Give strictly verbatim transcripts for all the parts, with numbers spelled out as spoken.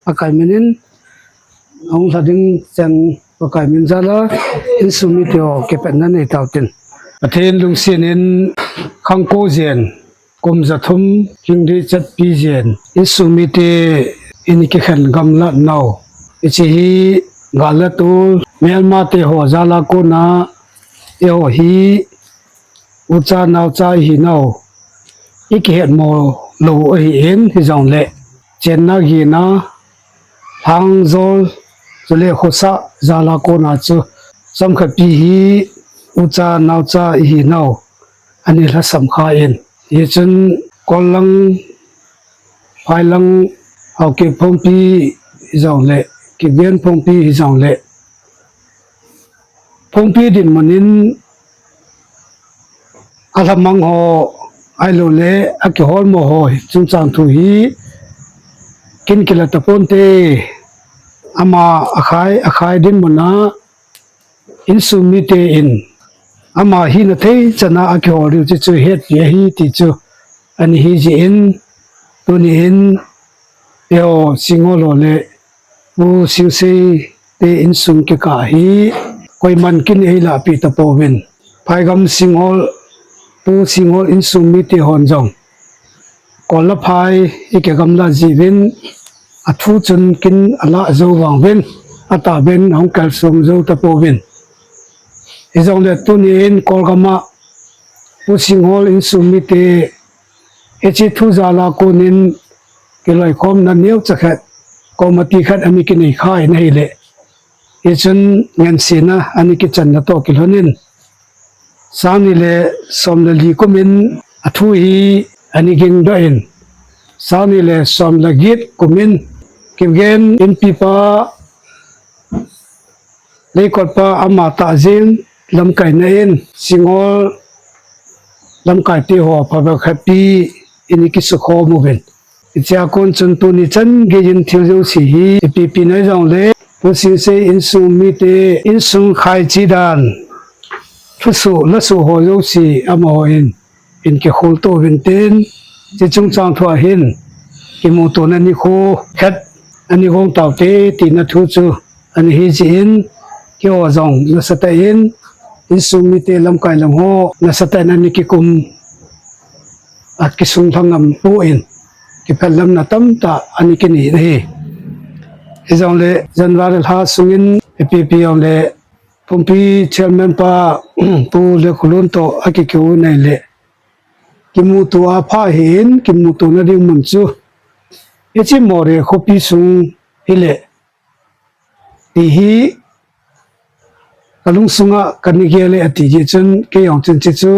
Pakai minin, ahung lha ding cheng Pakai min jal a, insung mite ho kipatna nei tautin. Pathen lungsetin khangkou jen, kum ja thum hing ding chatpi jen, insung mite in kikhen gamlat nau. Hiche hi gal le tol, melmate ho jal a kona, eiho hi ucha naocha ihi nau, i kihetmo lou ahin, hijongle chenna gehna, lhangjol, chule khosah jal a kona chu chomkhat pi hi ucha naocha ihi nau, ani lhasam khan, hichun Kol lang, Phai lang, Haokip phungpi hijongle, Kipgen phungpi hijongle, phungpi dinmun in alhamang ho, ahilouleh akiholmo ho chungchang thu hi kin kila taponte. Ama akhai, akhai dinmun a insung mite in ama hina thei chan a akihol diu chu, chu hetpi ahi ti chu ani hi jeh in, tuni in eiho Singhol ho le Pu Singsei te insung kikah hi koiman kin eilahpeh tapouvin, Phaigam Singhol, Pu Singhol insung mite hon jong Kol le Phai i kigamla jiuvin, athu chun kin alah jou vang uvin, atahbeh in hung kalsong jou tapouvin. Hijongle tuni in Kolgam a Pu Singhol insung mite hiche thu jal a konin kiloikhomna neocha khat, committee khat ana kinei khan ahile, hichun ngansena ana kichanna toh kilhonin, sang ni le som le li kum in athu hi ana gingdoh in, sang ni le som le get kum in Kipgen Inpipa Leikotpa ama tah jeng lamkaina in Singhol lamkaite ho phabep khat pi in i kisukhom uvin. Hichea kon chun tuni chan geiyin thil jouse hi ipi ipi nahi jongle, Pu Singsei insung mite insung khaichi dan, thusoh lasoh ho jouse amahon in kikhol to uvin tin, hiche chungchang thua hin kimutona nikho khat ana gong taute tina thu chu ana hi jeh in, keiho jong nasatah in, insung mite lamkai lang ho nasatah in ana kikum, akisung lhangam pon, kiphatlamna tamtah ana kinei ahi. Hijongle January lha sungin ipi ipi jongle phungpi chairman pa Pu Lekholun toh akikihou nai le, kimuto a pha ahin, kimutona ding mun chu hiche Moreh khopi sung hile, ti hi kalungsunga kana gel e ati jeh chun, kei jong chun hiche chu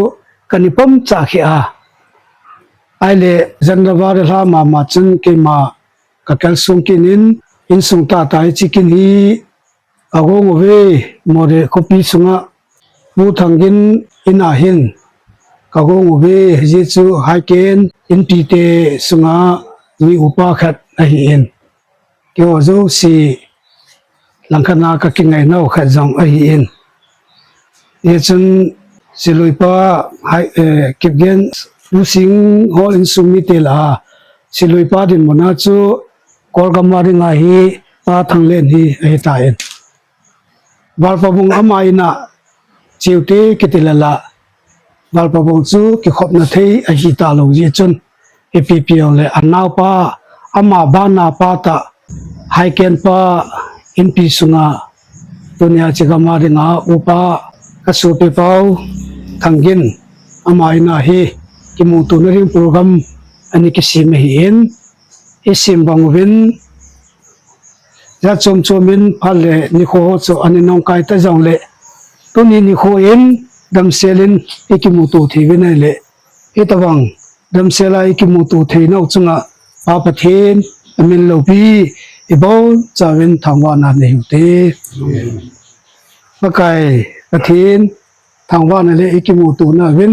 kana pomcha kheh a. Ahile January lha mama chun keima kakalsong kit in, insung tahtah hiche kin hi kagong uve, Moreh khopi sunga Pu Thanggin in a hin kagong uve, hijeh chu Haiken Inpi te sunga mi upa khat ahin, keiho jouse langkhat a kakingainau khat jong ahin. Hichun Siluipa, Hai, eh, Kipgen, Pu Singhol insung mite lah a Siluipa dinmun a chu Kolgam a dinga hi Pa Thanglen hi ahitan, Valpabung ama in a cheute kiti lala, Valpabung chu kikhopna thei ahi talou jeh chun, ipi ipi jongle anaopa, ama bana pa tah, Haiken pa, Inpi sunga tunia hiche gam a dinga upa kasopi pau Thanggin, ama in a hi kimutona ding program ana kisem ahin, isem bang uvin, jat chom chom in phat le nikho ho chu ana nungkai ta jongle, tuni nikho in damsel in ikimuto thei uvin ahile, hitobang damsel a ikimuto theinau chunga Pa Pathen amin loupi ibonchauvin thangvahna nei uvin te. Pakai Pathen thangvahna le ikimutona uvin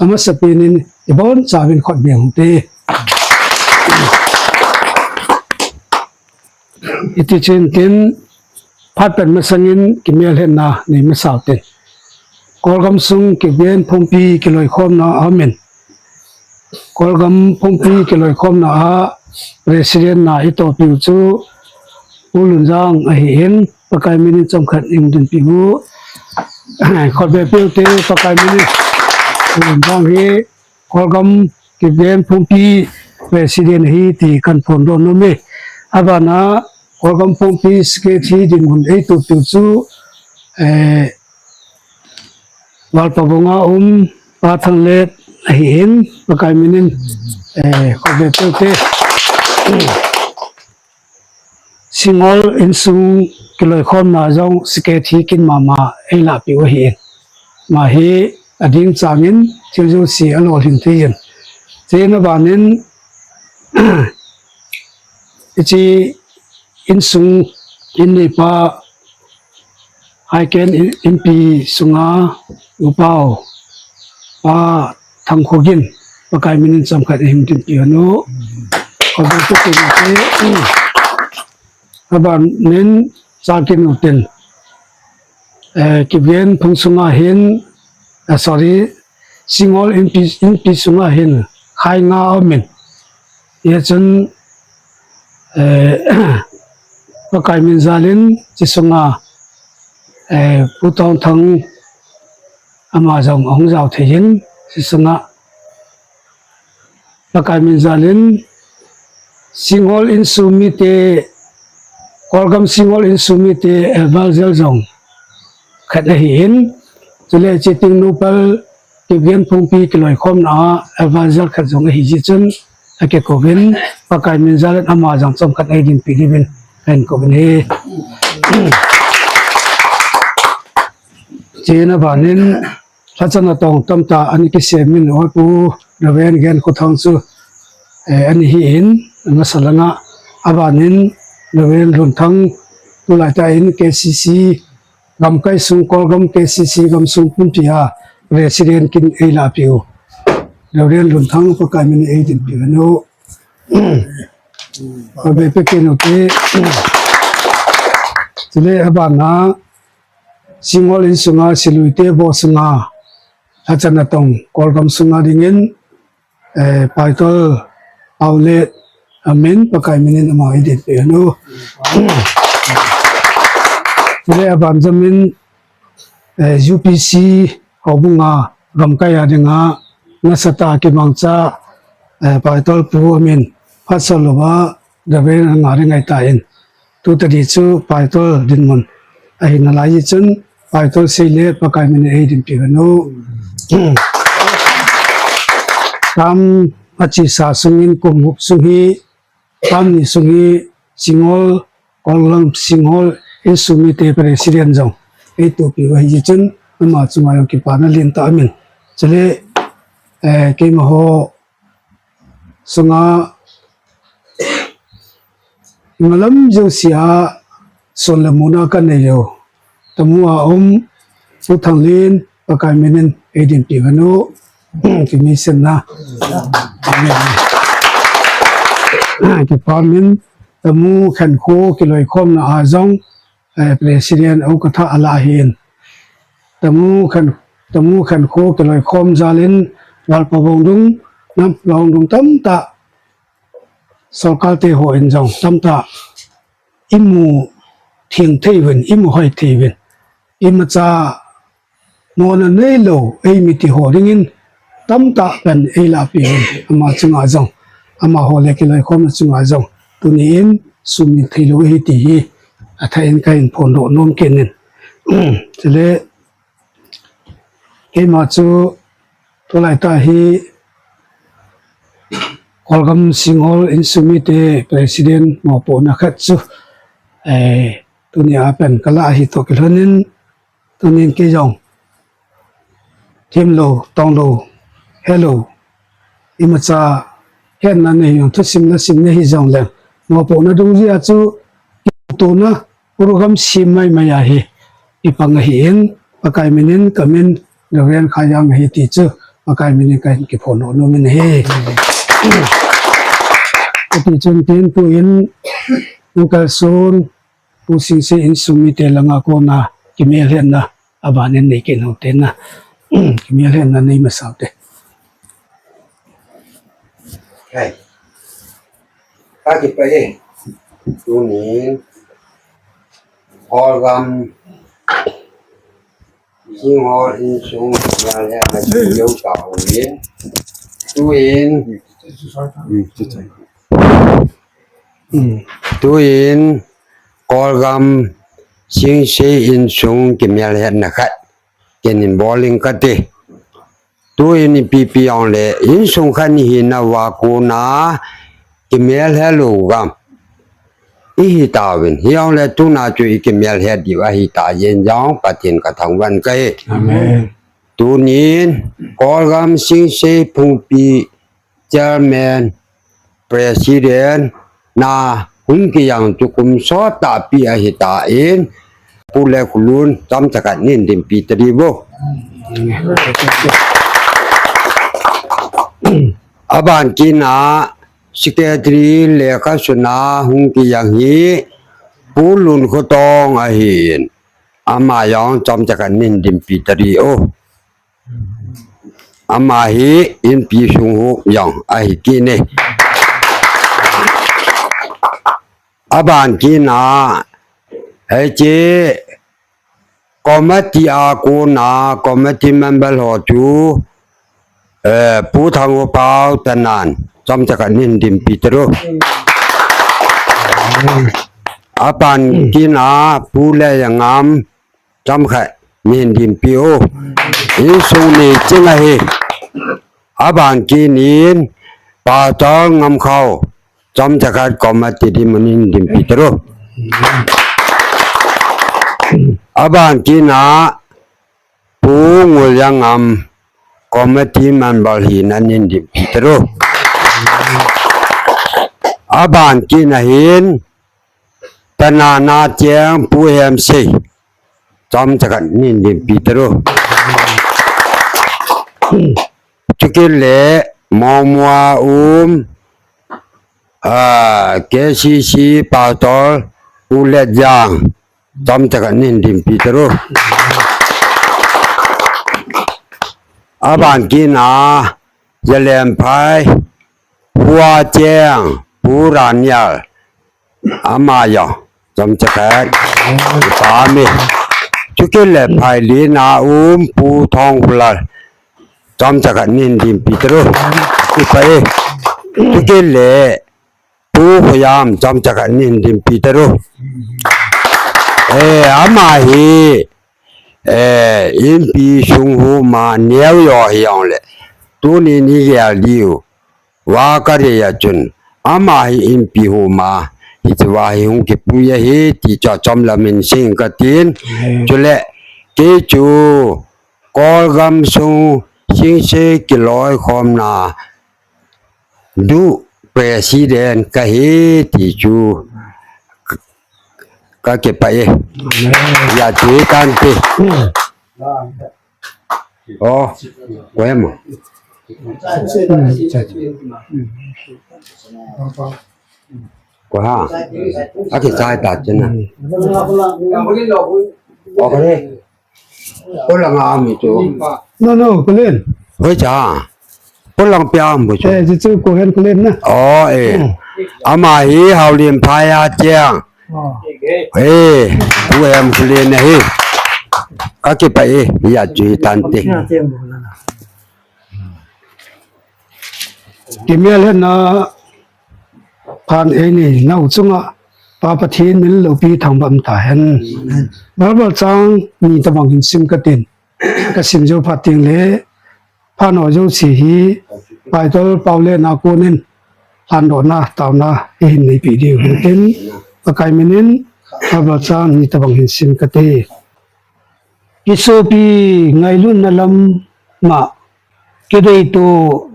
amasapen in ibonchauvin khut beng uvin te. Iti chun tin, phat pen masangin kimelhetna nei masau tin. Kolgam sung Kipgen phungpi kiloikhomna a min, Kolgam phungpi kiloikhomna a President na itopiu chu Pu Lunjang ahin, Pakai minin chomkhat eidinpi u. Khutbeh peh ute, Pakai minin. Pu Lunjang hi Kolgam Kipgen Phungpi President ahi ti kahin phondoh nom e. Abana Kolgam Phungpi Secretary dinmun eitoh piu chu, eh, Valpabong a um Pa Thanglet ahin, Pakai minin, eh, khutbeh peh ute. Singol insung kiloikhomna jong Secretary kin mama eilahpeh u ahin. Ama hi ading changin thil jouse alolhin thei in. Chena banin, hiche insung inneipa Haiken in, inpi sunga upa u, Pa Thangkhogin, Pakai minin chomkhat eidinpi u. Khutbeh peh ute. Abanin chakin utin. Eh, Kipgen phung sunga hin, eh, sorry, Singol inpi, inpi sunga hin, khai nga aumin. Hichun, eh, Pakai min jalin, hiche sunga, eh, Pu Tongthang ama jong ahung jao thei in, hiche sunga, Pakai min jalin, Singol insung mite, Kolgam Singol insung mite, eh, advisor jong khat ahin, chule hiche Tengnoupal Kipgen Phungpi kiloikhomna a, eh, advisor khat jong ahi jeh chun, akikouvin, Pakai min jalin ama jong chomkhat eidinpi diuvin, kahin kouvin ahi. Chena banin, lhacha natong tamtah ana kisem in, Pu Reverend Genkhothang chu, eh, ana hi in, amasa langa, abanin, Reverend Lunthang, tulai tah in K C C, gamkai sung, Kolgam K C C gamsung pumpi a President kin eilahpeh u. Reverend Lunthang, Pakai minin eidinpi u. Khutbeh peh ute. Chule abana, Singol insunga, Siluite bo sunga, lhacha natong, Kolgam sunga dingin, eh, Paitol Aule amin, Pakai minin ama eidinpi u. Chule aban jomin, eh, U P C houbunga gamkai a dinga nasatah a kimangcha, eh, Paitol pu amin phatsah louva, Reverend Ngarengaitan. Tutadi chu Paitol dinmun ahi nalai chun, Paitol seile Pakai minin eidinpi u. Tam achesa sungin kum gup sung hi, tam ni sung hi, Singol, Kolgam Singol insung mite President jong eitohpi u ahi chun, ama chunga jong kipana lentah amin. Chule, eh, keimaho sunga, imalam jousea, son le muna kanei u, Tamu a um, Pu Thanglin, Pakai minin eidinpi u. Kimi senna. Kipa min, Tamu khenkho kiloikhomna a jong, eh, President u katha ala hin. Tamu khen, Tamu khenkho kiloikhom jalin, Valpabong dung, Namlong dung tamtah, sorkar te hon jong tamtah imu theng thei uvin, imu hoi thei uvin, imacha mona neilou, eimite ho dingin tamtah pen eilahpi uvin, ama chunga jong, amaho le kiloikhomna chunga jong, tuni in sumil theilou ahi ti hi, athah in kahin phondoh nom kit in. Chule, keima chu, tulaitah hi, Kolgam Singhol insung mite President mopohna khat chu, eh, tunia pen kalah ahi toh kilhonin, tunin kei jong themlou, tonglou, helou, imacha hetna nei jong, thusim nasim nei hijongleng, mopohna dungjui a chu, tuna program sem maimai ahi, ipang ahin, Pakai minin, kamin Reverend Khaijang ahi ti chu, Pakai minin kahin kiphondoh nomin ahi. Kati chun tin tuin, Uncle Sun, Pu Singse insung mite langa kona kimelhetna abanin nei kit u hite na. Kimelhetna nei masa u hite. Hai. Kakipah e. Tunin Kolgam Singhol insung nalheh na chu yo ta uvin. Tuin, tuin Kolgam Singse insung kimelhetna khat kenin boling kate. Tuin ipi pi jongle insung khat ni hina uva kona kimelhe lou gam ihi tauvin. Hijongle tuna chu ikimelhe diu ahi ta jeng jong Pathen kathangvah kahi. Amen. Tunin Kolgam Singse Phungpi Chairman, President na hung kijang chu kum sot tahpi ahi tan, Pu Lekhulen chomcha khat nin dinpi tadi bo. Aban kit na Secretary lekha suna hung kijang hi Pu Lunkhotong ahin, ama jong chomcha khat nin dinpi tadi o. Ama hi inpi sung hu jong ahi kit e. Aban kit na, hiche committee a kona committee member ho chu, eh, Pu Thangopao Tanan, chomcha khat nin dinpi tadi o. Aban kit na Pu Lejangam, chomcha khat nin dinpi o. Insung ni ching ahi. Aban kit nin Pastor Ngamkhao, chomcha khat committee ding mun nin dinpi tadi o. Aban kit na Pu Nguljangam, committee member hina nin dinpi tadi o. Aban kit na hin Tanana cheng Pu Hemsei, chomcha khat nin dinpi tadi o. Chukit le Mongmoi a um, ah, K C C Pastor Pu Letjang, chomcha khat nin dinpi tadi o. Aban kit na Jalenphai, Hua cheng Pu Ranial, ama jong chomcha khat, kipah e. Chukit le Phailin a um Pu Thongkhulal, chomcha khat nin dinpi tadi o. Kipah e. Chukit le Pu Khoyam, chomcha khat nin dinpi tadi o. Eh, ama hi, eh, inpi sung hu ma neo jo hijongle, tuni ni gel diu va kadei a chun, ama hi inpi hu ma, hiche va hi hung kipui ahi ti chu chomlam in sing katin. Chule kei chu Kolgam sung Singse kiloikhomna du President kahi ti chu kakipah e. Amen. Ijat chu hitante. Oh, koi ham? Koi ham? Akichai ta chena. Okay. Polanga mi chu. No, no, Kolen. Hoicha. Polang pia am bu chu. Eh, chu chu Kohen Kolen na. Oh, eh. Hmm. Ama hi Haulim phai a cheng. Oh. Eh, Kohen Kolen ahi. Kakipah e, ijat chu hitante. Ya cheng bu na. Kimelna phat eini nau chunga Pa Pathen min loupi thangvah tahen. Bible chang ni tabang hin sim katin. Kasim jou phat teng le, phat ho jouse hi Paitol Paolen a konin lhandohna, taona eihin neipi diu hin tin, Pakai minin Bible chang ni tabang hin sim kate. Kisopi ngailutna lama kideito,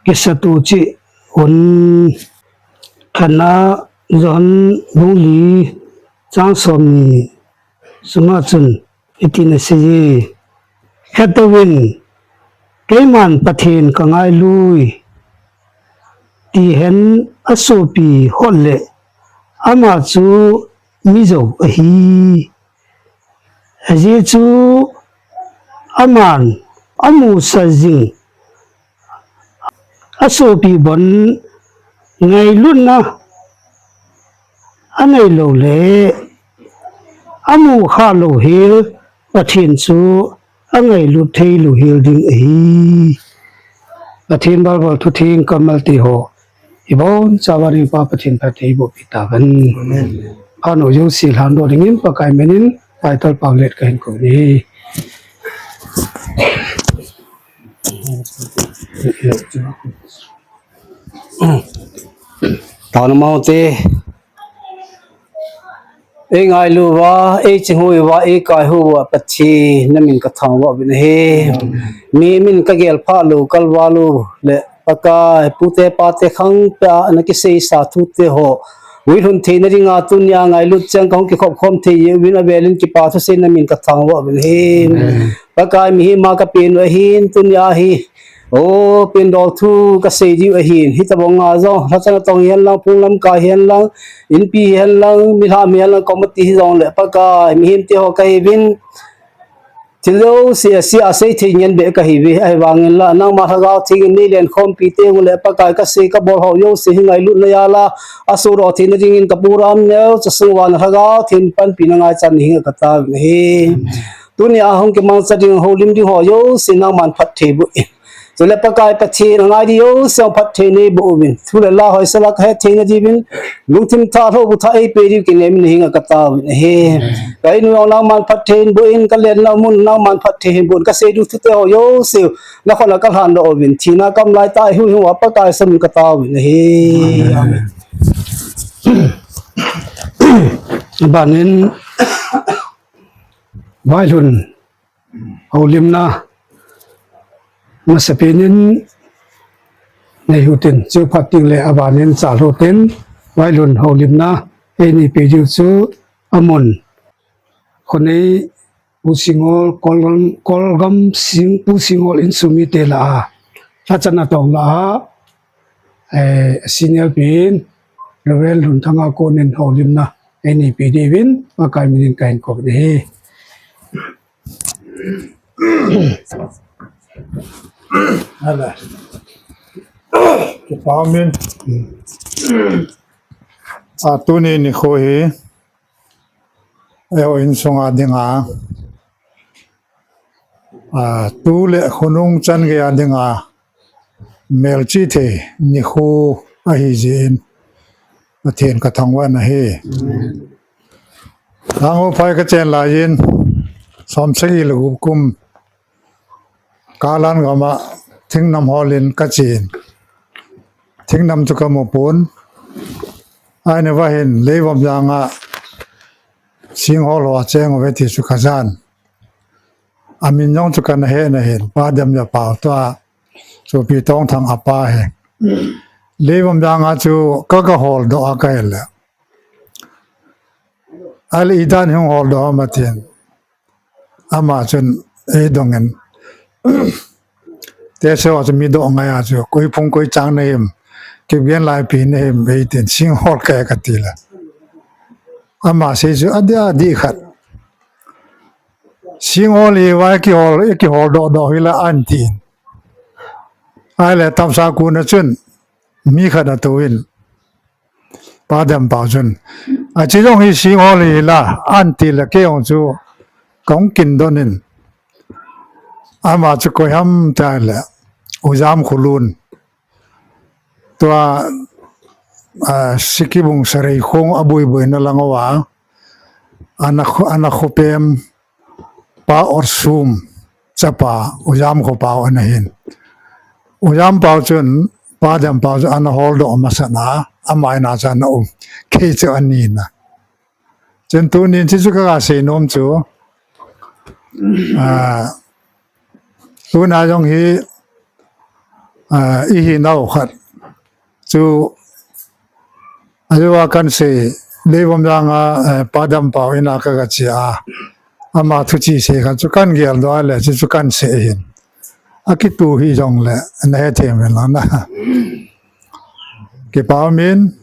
kisato cheh un. Khatna John bung li chang som ni sunga chun hitin aseiye, Hetouvin, keiman Pathen kangailui, tihen asopi hot le, ama chu mijou ahi. Ajeh chu aman amusah jing asopi bon ngailutna aneilou le, amu kha lou hel Pathen chu angailut thei lou hel ding ahi. Pathen Bible thutheng kammalte ho ibon chauvin Pa Pathen phatthei boh pi tahen. Amen. Phat neo jouse lhan doh dingin Pakai min in Pastor Panglet kahin kou e. Taona mong te. Ei ngailu uva, ei chinghu uva, ei kaihu uva, Pathen, na min ka thangvah uvin ahi. Mi min ka gel pha lou, kalval lou, le Pakai, pute pate khang pia, na kisei sa thute ho. Ui lhun thei na dinga tunia ngailut chang ka hung kikhop khom thei uvin avelin kipa thusei na min ka thangvah uvin ahi. Pakai, mihem a ka pen u ahin, tunia hi. O, pen dol thu ka sei diu ahin. Hitabang a jong, lhachana tong hihen lang, phung lamkai hihen lang, inpi hihen lang, milham hihen lang, committee hi jong le Pakai, mihem te ho ka hi uvin. Thil jouse a sei thei ngen beh ka hi uve, ahivangin la, nangma Lhagao Theng in nei lenkhompi teng u le Pakai ka sei ka bol ho jouse hi ngailutna jal a, asodoh theina dingin ka program neo, chasung uva na Lhagao Theng panpina ngaichan na henga ka taovin ahi. Tunia hung kimangcha ding houlim ding ho jouse nangman phatthei boh in. Chule Pakai Pathen, angai ding jouse phatthei nei boh uvin. Thu le la hoisel a ka hetthei na diuvin. Lungthim thah lhoh bu thah ei pe diu kinem in na henga ka taovin ahi. Ka inu jong nangman phatthei boh in, ka lenna mun nangman phatthei boh in. Ka sei diu thute ho jouse, na khut a ka lhan doh uvin. Thina kam lai tah hi hung uva Pakai sam in ka taovin ahi. Amen. Abanin, vailhun houlimna, masapen in nei hih un, chuphat teng le abanin chalhut in, vailhun houlimna, ei neipe diu chu amun. Khonei Pu Singhol, Kolgam, Kolgam Sing, Pu Singhol insung mite lah a, lhachana tong lah a, eh, senior pen, Reverend Lunthanga konin houlimna, ei neipe diuvin, Pakai min in kahin kou e. Amen. Kipa umin. A, tuni nikho hi, eiho insung a dinga, a, tu le khonung chan gei a dinga, melchih thei nikho ahi jeh in, Pathen ka thangvah in ahi. Lhangho phai ka chen lai in, som sagi le gup kum, Kalan gam a thingnam hol in ka chen. Thingnam chu ka mu pon. Ahin vahin Leivamjang a Singhol ho a cheng uve ti chu ka jan. Amin jong chu kana he na hin, Pa Demjapao tua, chu Pi Tongthang a pa hi. Leivamjang a chu ka ka holdoh a ka hi le. Ahile idan hung holdoh ham atin. Ama chun eidongin. Tehse ho chu mi doh ngai a chu, koi phung koi chang nahim, Kipgen Laipi nahim, eitin, Singhol kahi kati le. Ama sei chu, adih adih khat. Singhol hi vai kihol, kihol doh doh hi la antin. Ahile tamsa kuna chun, mi khat atouvin. Pa Dempao chun. Achi jong hi Singhol hi la, anti le kei jong chu kahung kindon in. Ama chu koi ham tile, U Jamkholun. Tua, a, Sikibung Sareikhong a buibuina lang uva. Ana kho, ana khopem. Pa Orsum chapa U Jamkhopao ana hin. U Jampao chun Pa Dempao chu ana holdoh masat a, ama in a chu ana um. Kei chu ani na. Chun tunin hichu ka, ka seinom chu. A, tuna jong hi, a, ihinau khat. Chu, ajeh a kan sei, Leivamjang a, eh, Pa Dempao in a ka ga che a. Ama thuchih sei khat chu kan geldoh a le, chu chu kan sei hin. Akitu hih jongle, na hethem in lang na. Kipa umin,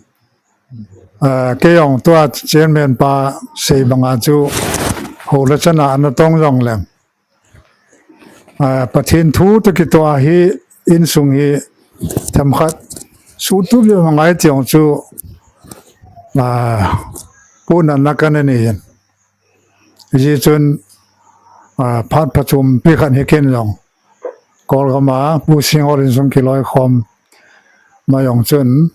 eh, kei jong tua chairman pa sei banga chu, hou le chana ana tong jongle. A, Pathen thu toh kitoh a hi insung hi themkhat suhtup jong ngai ti jong chu, a, puna na kan ani hin. Hijeh chun, ah, phat phachompi khat hi ken jong Kawlgam a Pu Singhol insung kiloikhom ma jong chun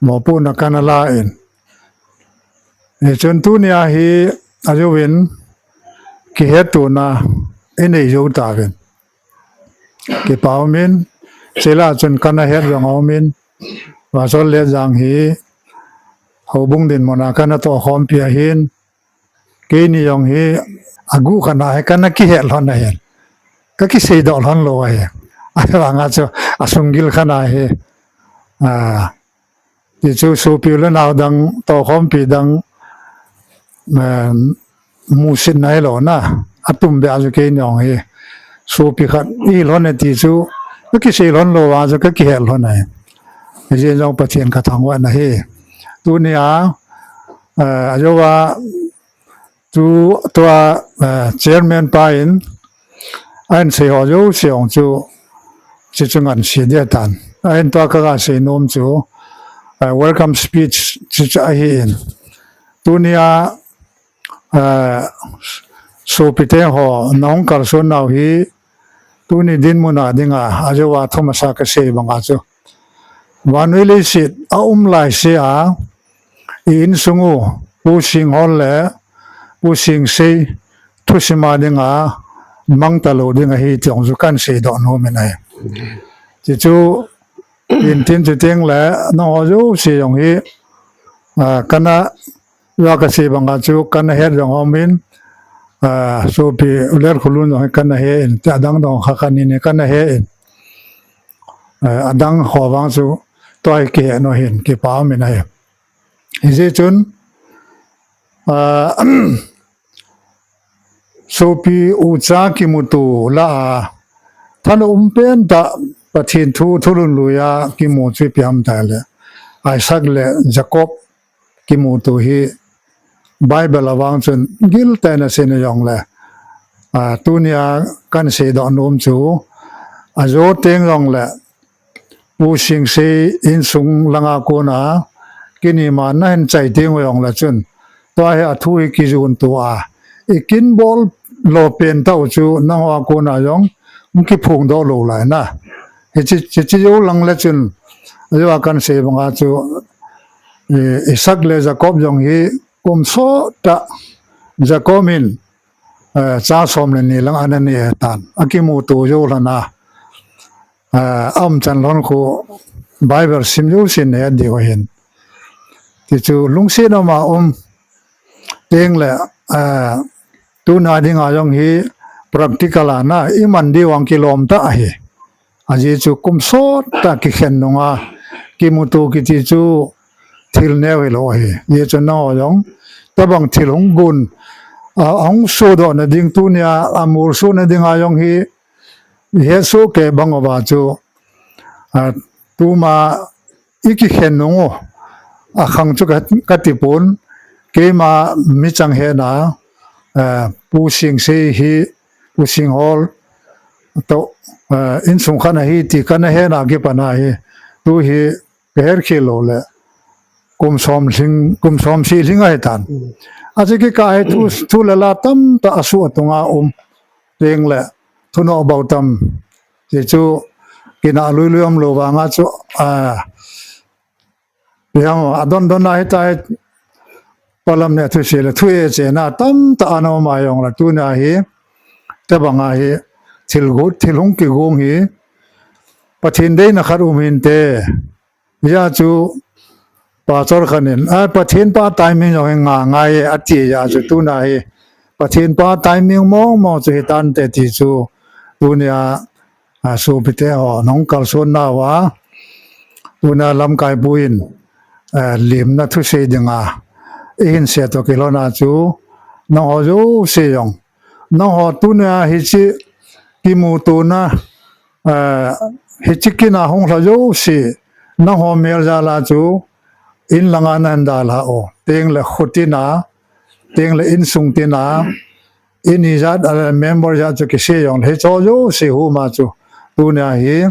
mopohna kana la in. Hichun tunia hi ajouvin kihettohna inei jou tauvin. Kipa umin, chule chun kana het jong aumin, Pastor Letjang hi houbung dinmun a kana tohkhompi ahin, keini jong hi aguh khat a hi kana kihet lhon ahin, kakiseidoh lhon lou ahi. Ahivanga chu asunggil khat a hi, ah, tichu sopi u le nao dang, tohkhompi dang, em, musitna hilou na, atumbeh a chu keini jong hi sopi khat ihi lhon e ti chu kakisei lhon lou vanga chu kakihet lhon ahi. Hijeh jong Pathen kathangvah ahi. Tunia, eh, ajouva chu tua, eh, chairman pa in ahin seiho jouse jong chu, chuchu ngansi ding ahitan. Ahin tua kaga seinom chu, eh, welcome speech chuchu ahin. Tunia, eh, sopite ho nahung kalson nau hi, tuni dinmun a dinga ajouva thumasa kasei banga chu, vannoi leiset a um laisea i insung u, Pu Singhol le Pu Singsei thusima dinga mangtalou ding ahi ti jong chu kahin seidoh nomin ahi. Tichu, intin chuteng le nangho jouse jong hi, ah, kana, kasei banga chu kana het jong aumin, ah, sopi u Letkholun jong hi kana he in, ti adang dang kha khat ni ni kana he in, ah, adang ho vang chu tua hi kihe nom hin kipa umin ahi. Hijeh chun, ah, sopi ucha kimuto lah a, thanom pentah Pathen thu thulhun lui a kimu chu ipi ham itile, Isaac le Jacob kimuto hi Bible a vang chun giltah in asei jongle, ah, tunia kahin seidoh nom chu, ajo teng jongle, Pu Singsei insung langa kona kinima nahin chai teng u jongle chun, tua hi athu hi kijonto a, ikinbol lo pentah u chu nangho a kona jong hung kiphongdoh lou lai na. Hiche, hiche jou lang le chun, ajouva kahin sei banga chu, eh, Isaac le Jacob jong hi kum sottah Jacob in, eh, cha som le ni lang ana nei ahitan. Akimuto jou lhon a, ah, aumchan lhon khu Bible sim jousen nahet diu ahin. Tichu lungset um a um teng le, ah, tuna dinga jong hi practical a na iman diu vang kilom tah ahi. Ajeh chu kum sottah kikhen nunga kimuto kiti chu thil neo hilou ahi. Hijeh chun nangho jong tobang thil hung gon, ah, hung sodohna ding tunia amolsohna dinga jong hi, ihet soh kei bang uva chu, ah, tuma ikikhen nung u, akhang chu ka, kati pon, keima michang hetna, ah, Pu Singsei hi, Pu Singhol toh, ah, insung khat ahi ti kana hetna kipat a hi, tu hi kahet khel lou le, kum som lhing, kum som seh lhing ahitan. Achu kikah hi thu, thu le la tamtah asoh atunga um. Teng le, thunoh bou tam. Tichu, kinah lui lui umlou vanga chu, ah, adon don a hitia hi, palam ne thusei le, thu e chena tamtah ana um a jongle, tuna hi, tobang a hi, thil gu, thil hung kigong hi, Pathen deina khat um hinte, Hijeh chu pastor khat in, a, Pathen pa timing jong hi nga ngai e, ati jeh chu tuna hi Pathen pa timing mong mong chu hitante ti chu tunia, a, sopite ho nahung kalson nauva, tuna lamkai pu in, a, limna thusei dinga ihin seidoh kilhon a chu nangho jouse jong, nangho tunia hiche kimutona, a, hiche kin a hung lha jouse, nangho mel jal a chu in langa nahin dalha u. Teng le khutin a, teng le insung tin a, in ijat, a, member jat chu kisei jongle hicho jouse huma chu tunia hi,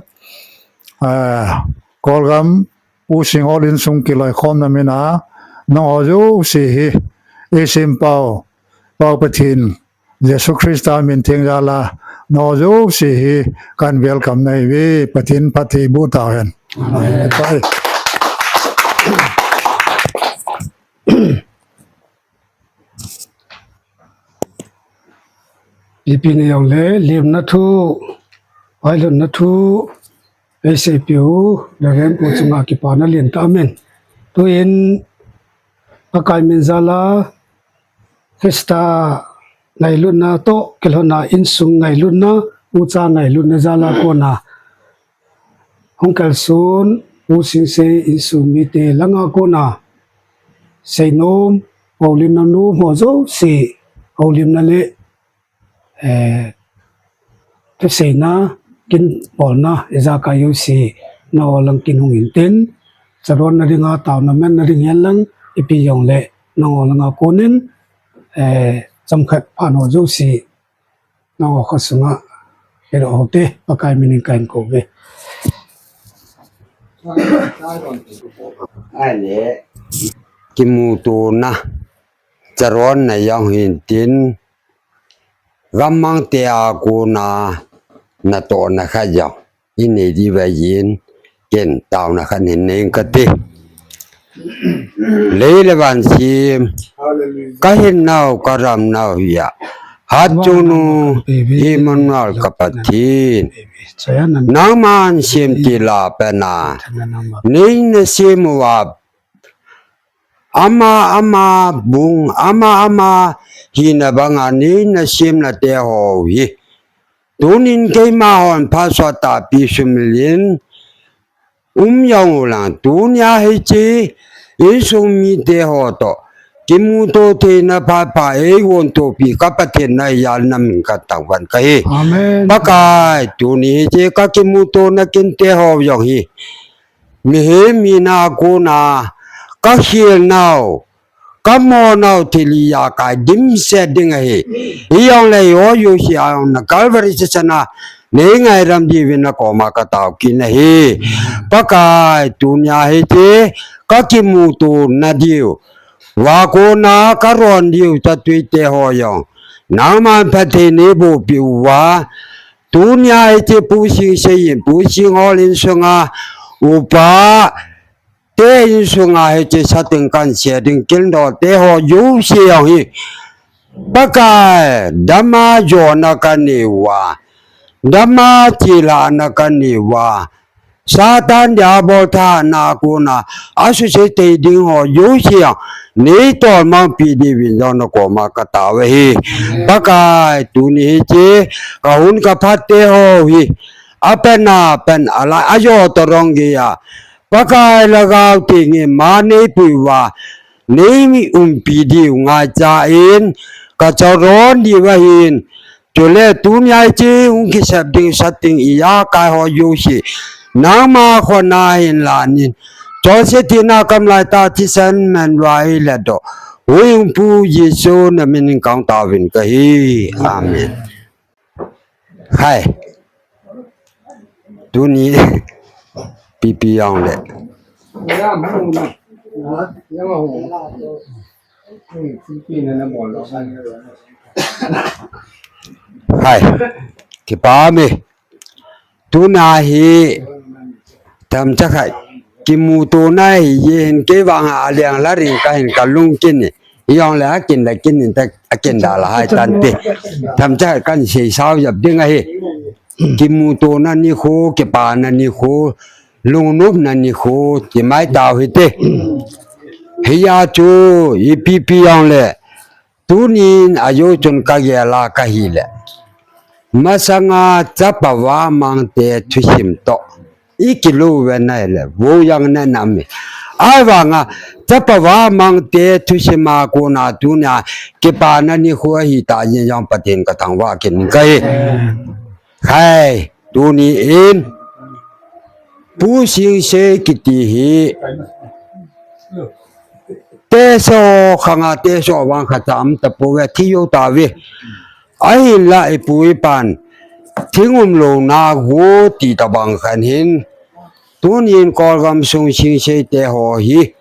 a, Kawlgam Pu Singhol insung kiloikhomna min a nangho jouse hi, Eisempau Pa Pathen, Jesu Christa min theng jal a, nangho jouse hi kahin welcome nahi uve, Pathen phatthei boh tauhen. Amen. Ipi hijongle, lemna thu, vailutna thu, eiseipeh u, Reverend pu chunga kipana lentah amen. Tuin, Pakai min jal a, Christa ngailutna toh, kilhonna insung ngailutna, ucha ngailutna jal a kona. Hung kalson, Pu Singsei insung mite langa kona. Seinom, houlimna nom ho jouse, houlimna le, eh, thuseina, kin bolna, ijakai jouse, nangho lang kin hung intin, charonna dinga, taona manna ding hihen lang, ipi jongle, nangho langa konin, eh, chomkhat phat ho jouse, nangho kho sunga, hiro hote, Pakai minin kahin kou uve. Ahile, kimutona, charonna jong hintin, gammang te a kona, natohna khat jong inei diu ahin, ken taona khat hin nei inge kati. Lei le van sem, kahinnau, kadamnau hi a, hatchungnung Emmanuel ka Pathen, nangman semtil a pat a neina sem uva, ama ama bung, ama ama hina banga neina semna te ho hi, tunin keima hon phat sot tahpi sumil in um jong ulang, tunia hiche insung mite ho toh kimuto theina phat pha eigontopi ka Pathen nahi jal a namin kathangvah kahi. Amen. Pakai, tuni hiche kakimutona kinte ho jong hi, mihem hina kona, kakhelnau, kamonau thil ijakai dimset ding ahi. Hijongle hiho jouse a jong na Calvary thisan a nei ngaidam diuvin nakoma katao kit nahi. Pakai, tunia hiche kakimutona diu, uva kona karon diu tatuite ho jong, nangman phatthei neiboh peh uva, tunia hiche Pu Singsei in, Pu Singhol insunga upa te insunga hiche satin kan se ding kildoh te ho jouse jong hi, Pakai, dama jona kanei uva, dama chilhahna kanei uva, Satan Diabol thahatna a kona asuse thei ding ho jouse jong neitolmang peh diuvin jong nakoma katao ahi. Pakai, tuni hiche kahung kaphat te ho hi, apen apen alai ajo toh rong geiya, Pakai, Lhagao Theng in ma neipui uva, neiumpi diu ngaicha in kacharon diu ahin. Chule tunia hiche hung kisep ding satin ijakai ho jouse nangma khut a hin lan in, chonset thina kamlai tah thisan man uva eiledoh u Huhhingpu Jesu namin in kahung taovin kahi. Amen. Hai. Tuni pipi jongle, hai, kipah e. Tuna hi themcha khat kimutona hi jeh in kei vang a leng la ring kahin kalung kin e. Hijongle akin le kin in ta, akin da la hai tante. Themcha kan seisao jep ding ahi. Kimutona nikho, kipana nikho, lungnopna nikho, kimai tao hite. Hijeh chun ipi pi jongle, tunin ajou chun kagel a kahile, masanga chapa vamang te thusim toh ikilou uve nahile, vo jong nanam e. Ahivanga chapa vamang te thusim a kona tunia kipana nikho ahitah jeh in jong Pathen kathangvah kit in kahi. Hai, tuni in Pu Singsei kiti hi teso khanga teso vang khat a um tapouve, thi jou tauve. Ahinla ipu ipan thingum louna gu ti tabang khat hin, tunin Kolgam sung Singsei te ho hi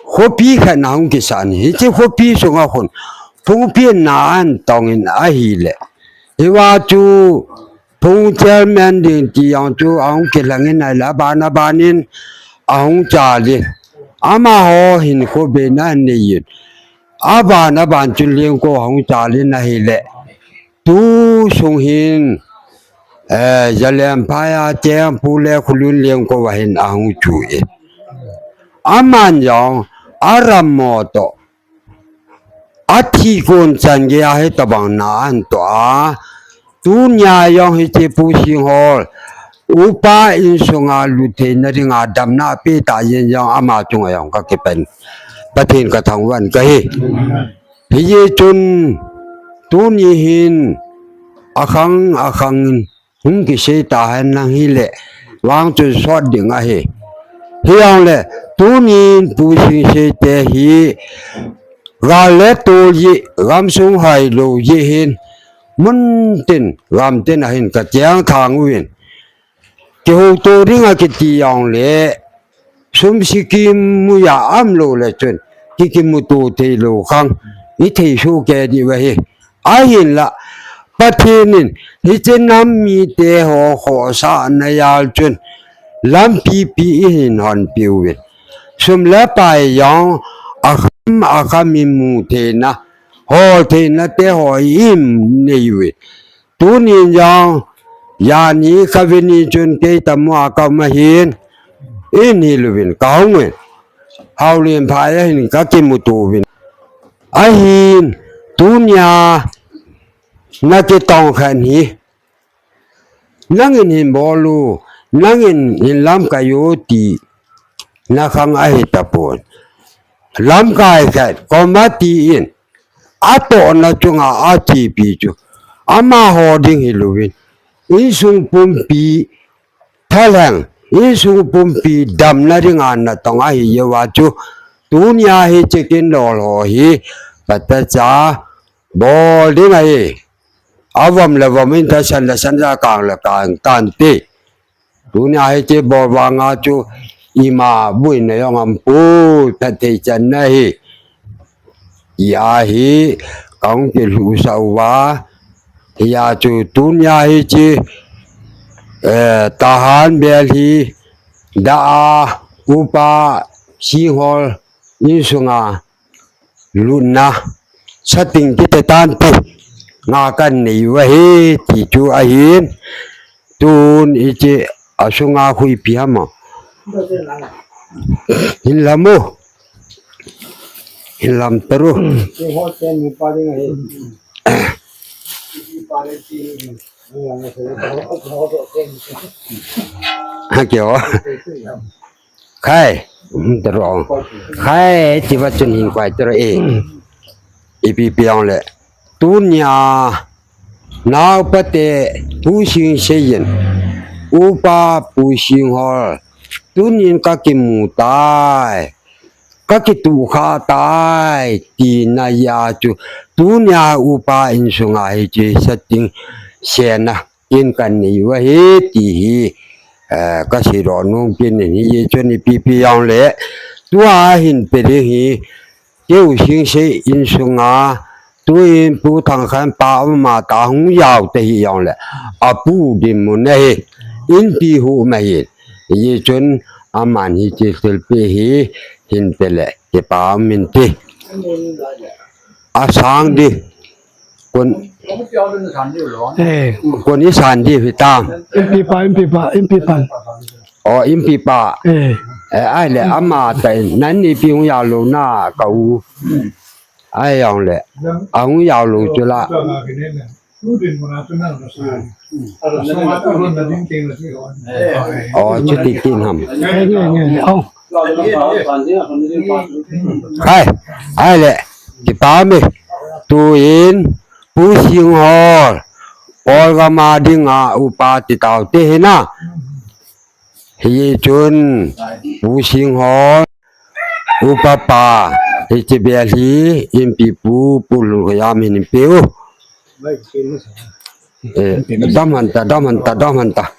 khopi khat na hung kisan hi. Hiche khopi sunga khun phungpi na an tong in ahile, hiva chu phung chairman ding ti jong chu ahung kilhang in ahile, aban aban in ahung chal in, amaho hin khobe na nei in, aban aban chu lengko ahung chal in ahile, tu sung hin, eh, Zalen phai a cheng Pu Lekholen lengko va hin ahung chu in. Aman jong aram mo to, athi kon chan gei a hitabang na an to a. Tunia jong hiche Pu Singhol upa insunga lut theina dinga damna pe ta jeng jong ama chunga jong ka kipen, Pathen ka thangvah kahi. Hijeh chun tuni hin akhang akhang in hung kisei ta hen lang hile, vang chun sot ding ahi. Hijongle tunin Pu Singse te hi gal le tol jeh, gamsung hai lou jeh hin, mun tin gam tin a hin ka cheng thang uvin, kihouto ding a kiti jongle, sum sikim muja aum lou le chun, ki kimuto thei lou khang, i thei soh kei diu ahi. Ahinla, Pathen in hiche nam mite ho khohsahna jal chun, lampi pi i hin honpi uvin, sum le pai jong akham akham i mu theina, hol theina te ho i nei uvin. Tunin jong, jani kaveni chun kei tamu a ka um ahin, in hilou vin ka hung uvin. Haolen phai a hin ka kimuto uvin. Ahin, tunia na kitong khat hi, nangin hin bol u, nangin hin lamkai u tina khang ahi tapon. Lamkai khat, committee in, atohna chunga achepi chu, amaho ding hilouvin, insung pumpi thalheng, insung pumpi damna dinga natong ahi jeh uva chu, tunia hiche kin lol ho hi, patacha bol ding ahi. Avom le vom in, tasan le san, akang le kang tante. Tunia hiche bol vanga chu ima boina jong aumpoi, phatthei channa hi. Hia hi kahung kilhuhsah uva, hia chu tunia hiche, eh, tahan bel hi dah a, Upa Singhol insunga lutna, sating kiti tante, nga kan nei u ahi, ti chu ahin, tun hiche asunga khu ipi ham a hin lam u, hin lam tauve. Ha, kio. Khai, um, tauve. Khai, ti va chun hin koi tauve e. Ipi pi jongle, tunia naopa te Pu Singse in, Upa Pu Singhol, tunin ka kimu tai, ka kituh kha tai, tina jeh chu, tunia Upa insunga hiche sating sena in kan nei u ahi, ti hi, eh, ka seidoh nom kit in, hijeh chun ipi pi jongle, tua hin pe ding hi, kei u Singse insunga, tuin Pu Thangkhanpa um a ta hung jao ta hi jongle, apu dinmun ahi, inpi hu ma hi, hijeh chun aman hiche thilpeh hi, hin pe le, kipa um inte. Asang di. Kon, eh, kon isan di hitam. Inpi pa, inpi pa, inpi pa. O, inpi pa. Eh. Eh, ahile, ama ta, nani pi hung jao lou na ka u. Ahi jongle, ahung jao lou chu la. O, chuti tin ham. Nge, nge, nge. O. Khai, ahile, kipa me. Tuin, Pu Singhol, Kolgam a dinga upa ti taute hina. Hijeh chun, Pu Singhol, Upa pa, hiche bel hi, inpi pu, Pu Lhunkhojam hin pe u. Eh, dam han ta, dam han ta, dam han ta.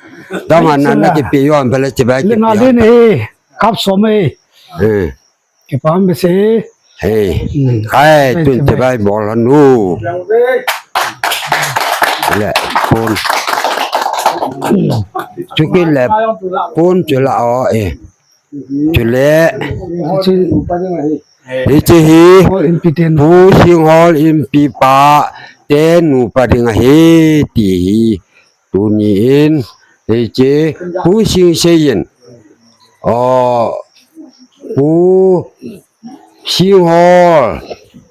Dam han na, na kipe u ham, bel hiche bel kipe u ham. Kap som e. Eh. Kipah behseh. Hei. Hmm. Khai, tun te bai bol hanu. Le, kun. Chuki le, kun chula o, eh. Chule. Hiche hi. Pu Singhol inpi pa te nupa ding ahi ti hi. Tuni in, hiche, Pu Singsei in, o, Pu Singhol,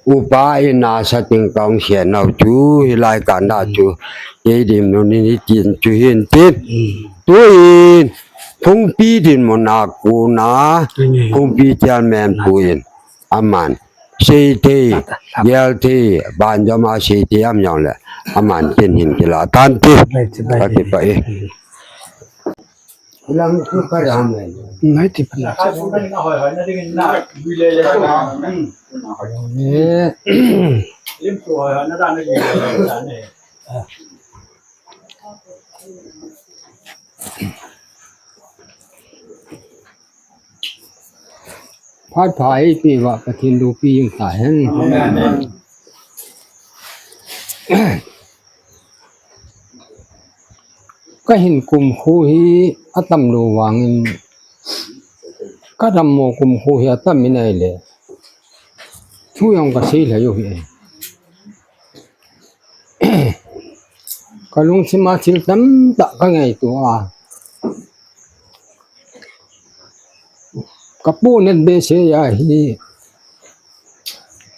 upa in nasa ting kong sian nau chu, hilai kanda chu, kei dim nun in hitin chu hin tin. Tuin, Phungpi dinmun a kona, Phungpi chairman pu in, aman. Seithei, gelthei, banjom a seithei am jong le. Aman tin hin kila tan ti. Ati pa e. Lang tu ka ram le. Nai ti pa na. Phat pha eipeuva Pathen loupi jing tahen. Amen. Kahin kumkho hi atam lou vangin, kadammo kumkho hi atam in ahile, thu jong kasei lhai u hi. Kalungthim a thil tamtah kangaito a. Kapu nat behseh ahi.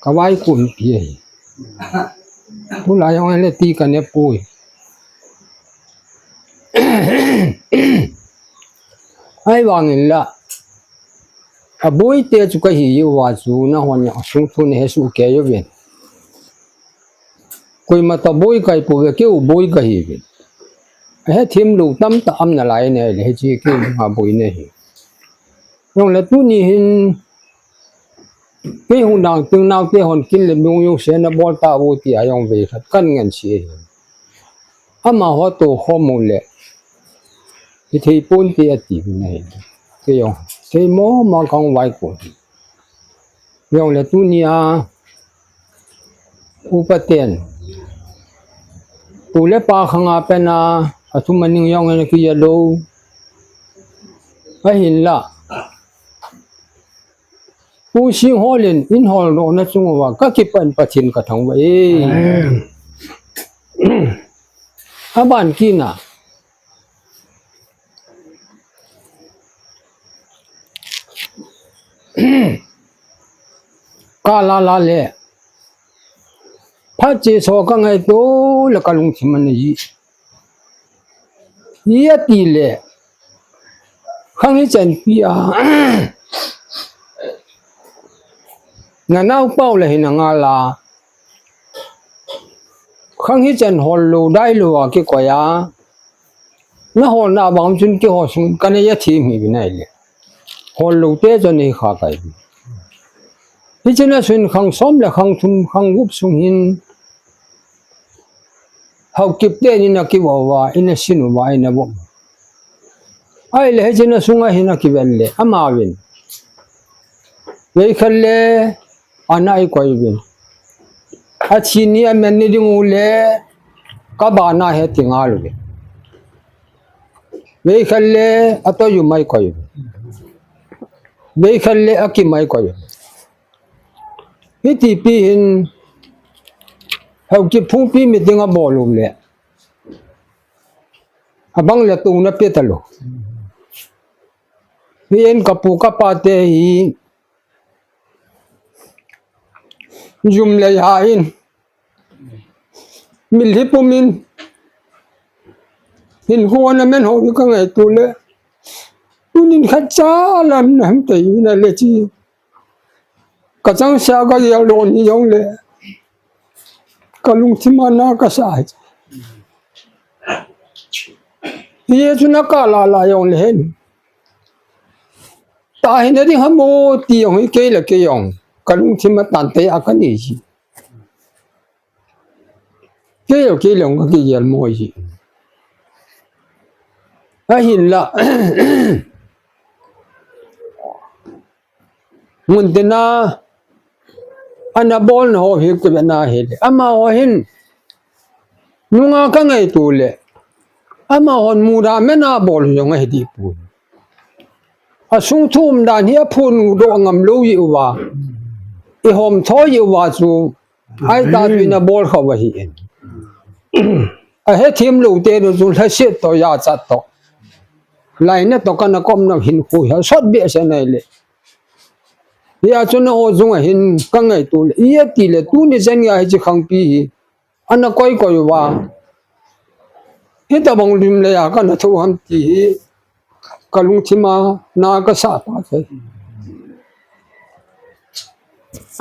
Kavaikonpi ahi. Tulai jong le ti kane poi. Ahivangin la, aboite chu kahi uva chu nahon asung thu nahe soh kei uvin. Koima toh boi kahi pouve, keu boi kahiuvin. Ahethem lou tamtah aum nalai in ahile, hiche keu dinga boi nahi. Jongle tuni hin, kei hung dang teng naote hon kin le mong jouse nabol tauve tia jong vei khat kangansei ahi. Amaho tohkhom u le, hithei ponte atiuvin ahi. Kei jong, kei mong mong kahung vaikon. Jongle tunia, upa ten, pu le pa khanga pena, athum aning jong ana kija lou. Ahinla, Pu Singhol in, in holdohna chung uva, kakipah in Pathen kathangvah e. Amen. Aban kit na. Kalala le. Phat cheso kangaito le kalungthim ana ji. Ijeh itile. Khang hichan pi a. Nanaopa u le hin angal a. Khang hichan hol lou, dai lou a kikoi a. Naholna bang chun keiho sung kana ja thim hi vinai le. Hol lou te chun hi kha kai. Hichun a sun khang som le khang thum khang gup sung hin. Haokip te in ina kivo uva, ina sin uva, ina vom. Ahile hichun a sunga hin akivel le, amavin. Veikhat le, ana eikoi uvin. Athi ni amen ni ding u le, kabana he ti ngal uvin. Veikhat le, atoh jum a eikoi uvin. Veikhat le, akim a eikoi uvin. Hiti pi hin, Haokip Phungpi meeting abol u le. Abang le tuna pe talou. Hi en kapu kapa te hi. Jum le ja in. Mitlhi pum in. Hin hon amen hon kangaito le. Tunin khat cha lam nam te ina le chi. Kachangseh a kagel lou ni jongle. Kalungthim a na kasa. Hiche chu nakalala jongle hen. Tahina ding ham o ti jong hi kei le kei jong. Kalungthim a tante a kanei ji. Kei le kei jong kakigel mo ji. Ahinla. Mun tina, ana bolna ho hi kibena hile. Amaho hin, nunga kangaito le. Amahon muda mena bol jong ahi dipoi. Asung thum dan hi aphun doh ngam lou jeh uva. Ihom tho jeh uva chu. Ahi ta chu ina bol kha uva hi in. Ahethem lou te nu chu lhaset to jachat to. Lainat to kana komna hin khu ha sot behseh nai le. Hia chu na o jung a hin kangaito le. Iti le tuni chan geiya hiche khangpi hi. Ana koi koi uva. Hitobang lim le a kana tho ham ti hi. Kalungthima na kasa ta thei.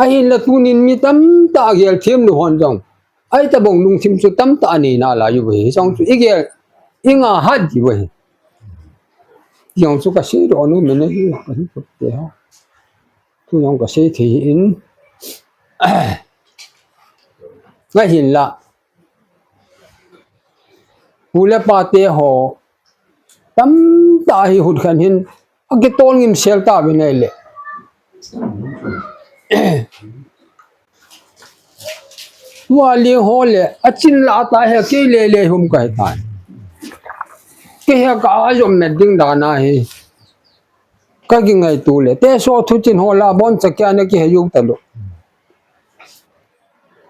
Ahinla tunin mi tamtah agel them lou hon jong. Ahi tabang lungthim chu tamtah anei nalai uve. Jong chu igel, inga hat diu ahi. Jong chu kasei doh nom e hi, kahi put te ha. Tu jong kasei thei in. Ahinla. Pu le pa te ho. Tamtah hi hut khen hin. Akitol ngim sel ta ve nai le. Tua ling ho le, achin la ta he kei le le hum kai tai. Kei he ka ajom met ding dan ahi. Ka kingaito le. Te so thu chin ho la bon cha kya na kihe jou ta lou.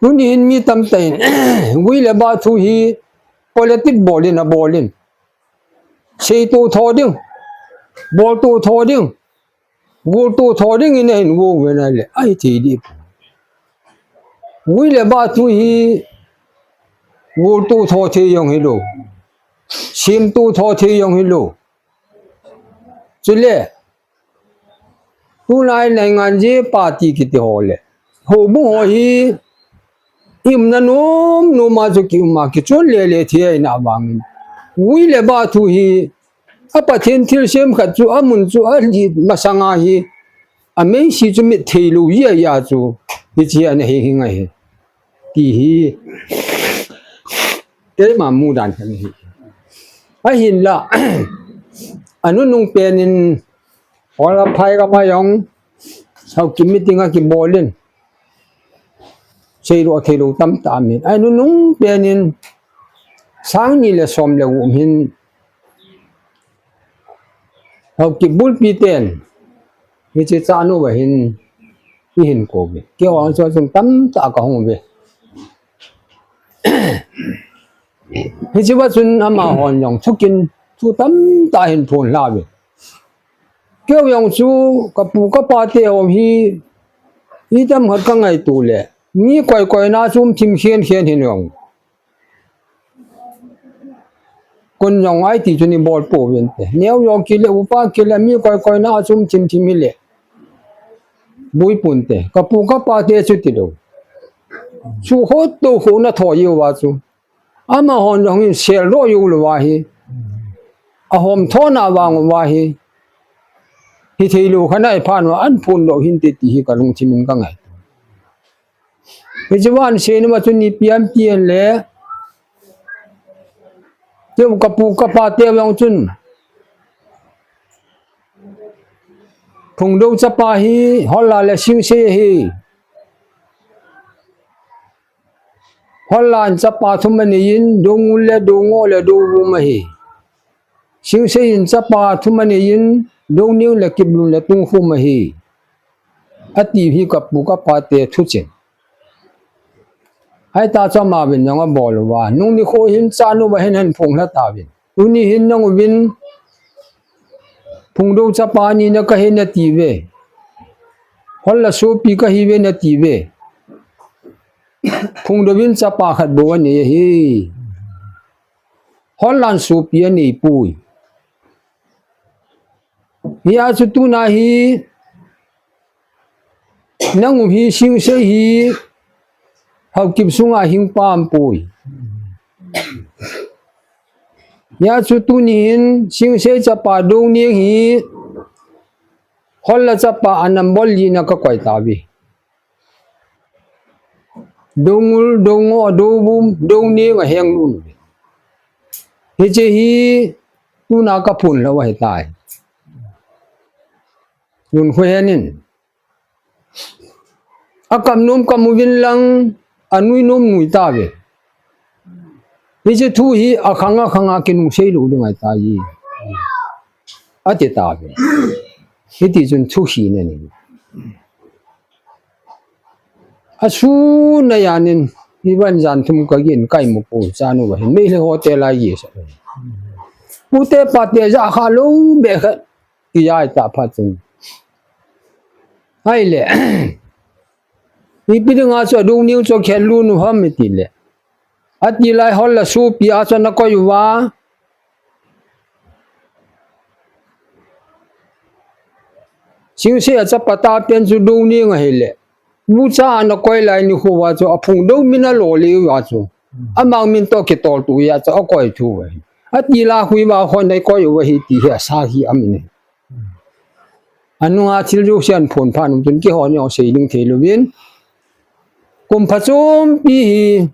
Tuni hin mi tamtah in. Vui le ba thu hi politic bol in abol in. Sei to tho ding. Bol to tho ding. Gol to tho ding in ahin gol ve nai le. Ahi thei di. Vui le ba thu hi gol to tho thei jong hilou. Sem to tho thei jong hilou. Chule. Tunai naingan je party kiti ho le. Houbung ho hi. Iumna nom, nom a chu kium a kichon le le thei ahi na vangin. Vui le ba thu hi. A Pathen thilsem khat chu, amun chu, ali masanga hi. Ameisi chu mit thei lou jia jia chu. Hiche ana hi hi ngai hi. Ti hi. Keima mudan khat hi. Ahinla. Anunung penin. Hola phai kama jong. Haokip meeting akibol in. Seidoh theilou tamtah amin. Anunung penin. Sang ni le som le gup hin. Haokip bulpi ten. Hiche chanu va hin. Ihin kou ve. Kei vang chu achung tamtah kahung ve. Hiche va chun amahon jong thukin. Thu tamtah hin phon lha ve. Kei jong chu kapu kapa te jong hi. Itam khat kangaito le. Mi koi koi na chu um thim khen khen hin jong. Kon jong ahi ti chun ibol pouvin te. Neo jong kile, upa kile, mi koi koi na achum thim thim hile. Bui pun te. Kapu kapa te chu tilou. Chu hot to ho na tho jiu va chu. Amahon jong hin sel doh jiu lou va hi. Ahom tho na vang va hi. Hithei lou kha nai phan va an phun doh hin te ti hi kalungthim in kangai. Hiche van seina ma chun ipi ham ti le. Keu kapu kapa te vang chun. Phungdou chapa hi, Holla le Singsei hi. Holla in chapa thum anei in, Doungul le Doungoh le Douvum ahi. Singsei in chapa thum anei in, Douneng le Kiplun le Tungkhum ahi. Ati hi kapu kapa te thucheng. Ahi ta chu amavin jong abol uva. Nung nikho hin chanu va hin ahin phung lha tauvin. Tuni hin nang uvin. Phungdou chapa ni na kahi nati ve. Holla sopi kahi ve nati ve. Phungdou vin chapa khat bou anei ahi. Hollan sopi anei poi. Hia chu tuna hi, nang u hi Singsei hi, Haokip sunga hing pam poi. Hia chu tuni hin Singsei chapa Douneng hi, Holla chapa anambol li na kakoi tauve. Doungul, Doungoh, Douvum, Douneng aheng lun. Hiche hi tuna kaphun lou ahitai. Lun khu henin. Akam nom kam uvin lang, anui nom nui tauve. Hiche thu hi akhang akhang a kinung sei lou ding ahitai. Ati tauve. Hiti chun thu hi na ni. Asun a jan in, ivan jan thum ka gin kai mu pu chanu va hin, Meitei hotel a ye sa. Pute pate ja kha lou be khat, i jai ta pha chun. Ahile, ipi dinga chu adung niu chu khel lu nu ham iti le. Ati lai hol la supi a chu na koi uva. Singse a chapa ta pen chu do ning ahile. Bucha ana koi lai ni khu va chu aphung do min alo le va chu. Amang min to kitol tu ya chu akoi thu va. Ati la khu va hon dai koi va hi ti hi asa hi amin. Anunga thil jouse aphon phan um chun keiho ni o sei ding thei louvin. Kum pha chompi hi.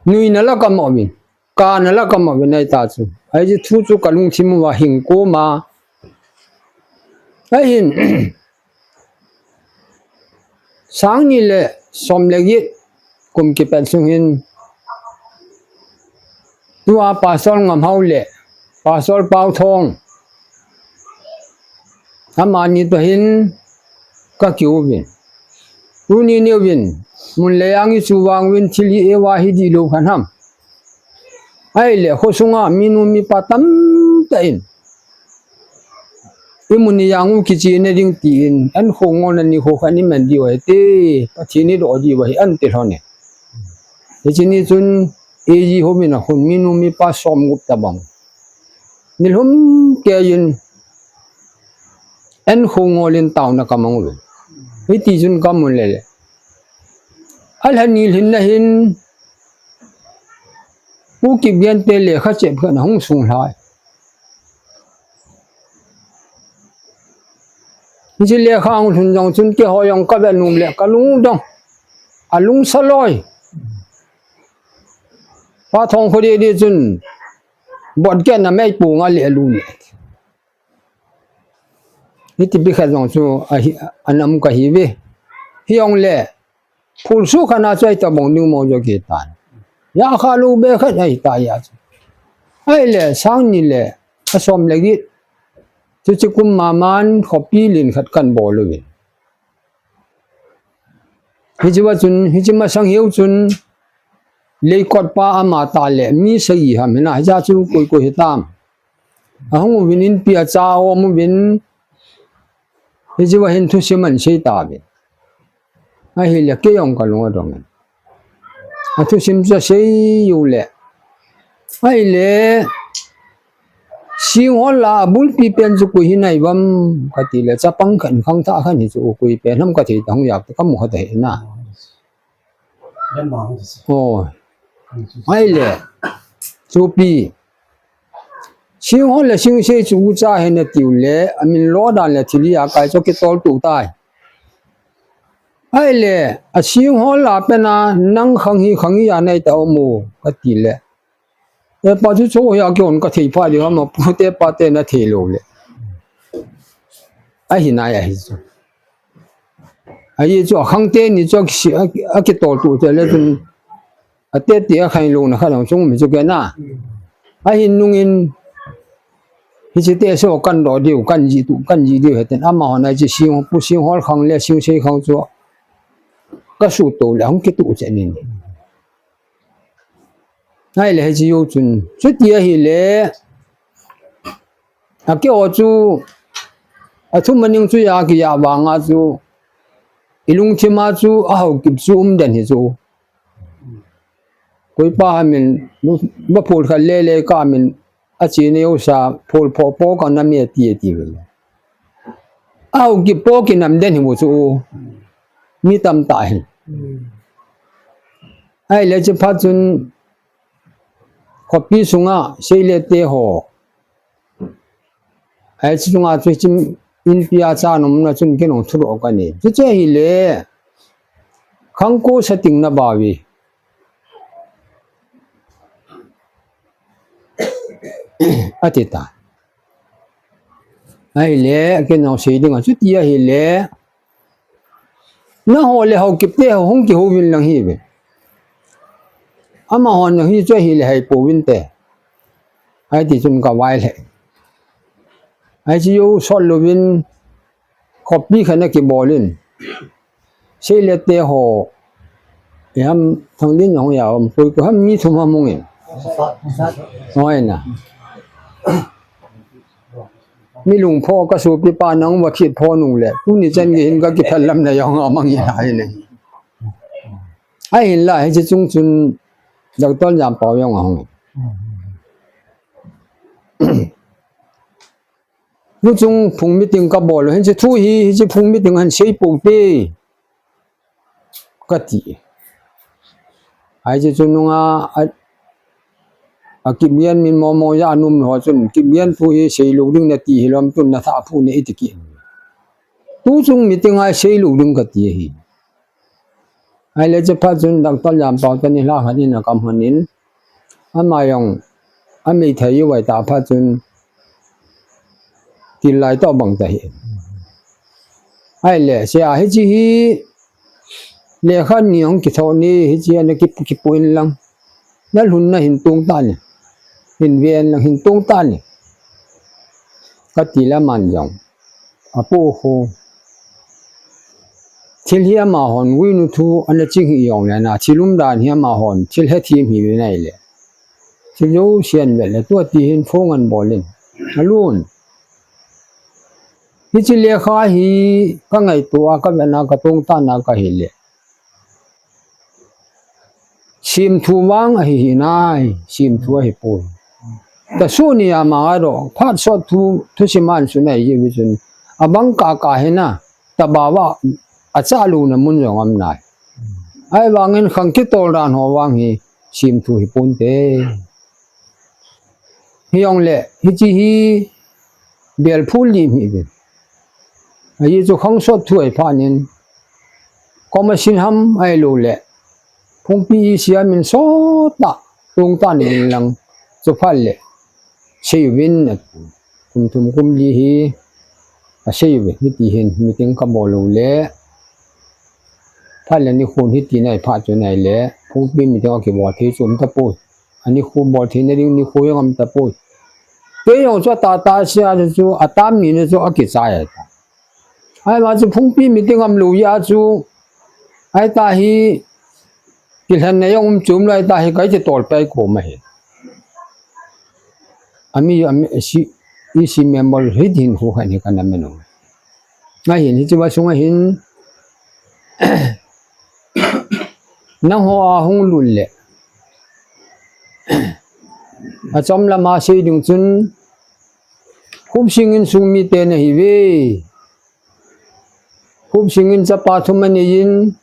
Nuina la ka mo vin, kana la ka mo vin ahi ta chu. Ahi chu thu chu ka lungthim uva hing koma. Ahin, sang ni le som le get kum kipat sung hin, tua Pastor Ngamhao le Pastor Pauthong, amani to hin ka kiu vin. Tuni niu vin, mun le jang i chu vang vin thil hi e va hi di lo khan ham. Ahile, kho sunga minu mipa tamtah in. I mun ni jang u kichi na ding ti in, an kho ngol na ni kho khan i man di va hi te, Pathen i do di va hi an ti lhon e. Hiche ni chun, A G ho min a khun minu mipa som gup tabang. Nilhum kei in, an kho ngol in tauna ka mang u. Hiti chun ka mun le le. Alha ni lhin na hin, U Kipgen te lekha chep khat na hung sung lhai. Hiche lekha hung lhun jong chun keiho jong ka ve num le ka lung dong. Alung sa loi. Pauthong kho di di chun. Bot ke na mei pu nga le lu le. Hiti pi khat jong chu ahi, anam ka hi ve. Hi jong le. Phul su khan a chu ahi ta bong ding mo jo ki tan. Ya kha lu be khat ahi ta ya chu. Ahile, sang ni le, a som le get. Chu chu kum ma man, khopi lin khat kan bol u vin. Hiche va chun, hiche masang hiu chun, leikot pa ama ta le, mi sagi ham hina, hiche chu koi koi hitam. Ahung u vin in pi a cha o mu vin, hiche va hin thusim an sei ta vin. Ahile kei jong ka lung adong in. A thusim chu asei u le. Ahile, Singhol a bulpi pen chu koi hi nai vam ka ti le, chapang khan khangthah khan hi chu koi pen ham ka thei ta hung yak ta ka mu kha ta hi na. O. Ahile, chupi. Singhol le Singse chu ucha hi na tiu le, amin lo dan le thil hi a kai chu kitol tu tai. Ahile, a Singhol a pen a nang khang hi khang hi a nai ta o mu ka ti le. E pa chu chu hi a kihon ka thei pha di ham a pute pate na thei lo le. Ahi nai ahi chu. Ahi chu a khang te ni chu a kisi, a, a kitol tu te le chun a te ti a khai lo na kha lo chung mi chu ke na. Ahi nung in hiche te so kan do diu, kan ji tu, kan ji diu heten ama hon a chi Sing, Pu Singhol khang le Singse khang chu ka su to le hung kitu che nin. Ahile hiche jou chun, chuti ahile, a keiho chu, a thum a ning chu ya kiya vanga chu, i lungthim a chu, a Haokip chu um den hi chu. Koi pa ha min, va phul khat le le ka min, a chi neo sa, phul pho po ka na mi a ti a ti ve. A Haokip po kinam den hi mu chu. Mi tam ta hi. Ahile chu phat chun, khopi sunga, seile te ho. Ahi chu chunga chu chim in pia cha nom na chun kinong thu ro ka ni. Chu che hi le. Khang ko sa ting na ba vi. Ati ta. Ahile, kinong sei ding a chu ti ahile. Naho le Haokip te ho hung kihouvin lang hi ve. Amahon hi chu ahile hei pouvin te. Ahi ti chun ka vai le. Ahi chu jou sot louvin copy khat ana kibol in. Seile te ho. Iham Thangdin jong hung a um poi, koi ham mi thum ham hung in. Hoi na. Mi lungpho ka sopipa nang va khit pho nung le. Tuni chan gei hin ka kithal lam na jong a mang in ahi ne. Ahinla, hiche chung chun Doctor Jampao jong ahung. Tuchung phung meeting ka bol u, hiche thu hi, hiche phung meeting a hin sei pou te. Ka ti. Hiche chu nunga a, a Kipgen min momo ja a um ho chun, Kipgen thu hi sei lou ding nati hilou ham, tun na tha phu ne iti ki. Tuchung meeting a sei lou ding ka ti ahi. Ahile chuphat chun Doctor Jampao teni lha khat in akam hon in, ama jong, ameithai u vai ta phat chun, tilai to bang ta hi. Ahile, sia hiche hi, lekha ni hung kitho ni, hiche ana kip, kipu in lang. Na lhun na hin tung ta ni. Hin ven lang hin tung ta ni. Ka ti la man jong. Apu khu. Thil hi amahon guinu thu ana ching hi jong le na. Thil umdan hi amahon. Thil hethem hi ve nai le. Thil jouse an vet le. Tua ti hin phone an bol in. Alun. Hiche lekha hi ka ngaito a ka vet na ka tung ta na ka hi le. Simthu vang ahi hi nai, simthu ahi poi. Tasu ni a manga do, phat sot thu, thusim an su nai ji vi chun. Abang ka ka hi na, tabawa, acha lu na mun jong am nai. Ahivangin khang kitol dan ho vang hi, simthu hi pon te. Hi jong le, hiche hi, bel phul lim hi ve. Ahi chu khang sot thu ahi phat in. Koma sin ham ahilou le. Phungpi i sia min sot ta. Tung ta ni lang. Chu phat le. Sei uvin a kum thum kum li hi. A sei uvin. Hiti hin meeting ka bol u le. Phat le ni khun hiti nai phat chu nai le. Phungpi meeting a kibol thei chu um ta poi. Ani khu bol thei na ding ni khu jong am ta poi. Kei jong chu ata ta sia chu, chu atam ni na chu akichai ta. Ahivang chu phungpi meeting am lou a chu. Ahi ta hi kilhen na jong um chom lai ta hi kai ti tol pai ko ma hi. Ami, ami, si, E C member hi din khu khan hi ka na me no. Ngai hin hiche va sung a hin. Nangho a hung lut le. Achom lama sei ding chun, Khupsing insung mite nahi uve. Khupsing in chapa thum anei in,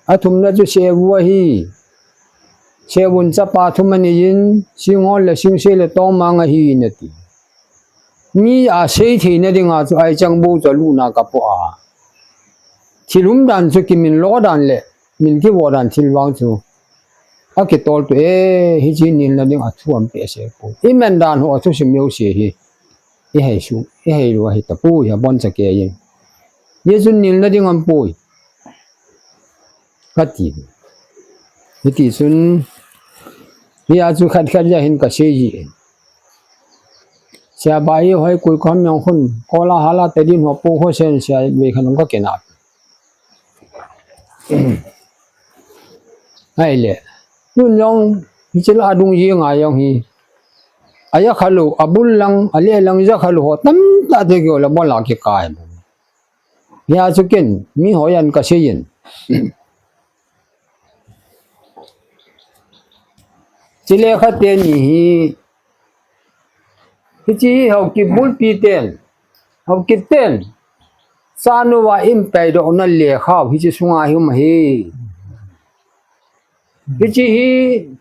athumna chu Sevu ahi. Sevu in chapa thum anei in, Singhol le Singsei le Tongmang ahi nati. Mi a sei theina dinga chu aichang bou chu aluna kapo a. Thil umdan chu kimin lo dan le, min kivo dan thil vang chu. Akitol tu e, hiche nilna ding a thu aum behseh poi. Iman dan ho a thusim jouse hi. Ihei su, ihei lou ahi tapoi, abon cha kei in. Hichun nilna ding aum poi. Kati. Hiti chun, hia chu khat khat ja hin kasei ji. Sia bai hoi kui kom jong khun, kola hala te din ho po ho sen sia vei khan ka kena. Ahile. Tun jong, hiche la adung ji ngai jong hi. Aja khalou, abul lang, ale lang ja khalou ho, tamtah te kio la bol a kikai. Hia chu ken, mi hoi an kasei in. Chule kha teni hi, hiche hi Haokip bulpi ten, Haokip ten, chanu va in pei doh na lekha, hiche sunga hi um ahi. Hiche hi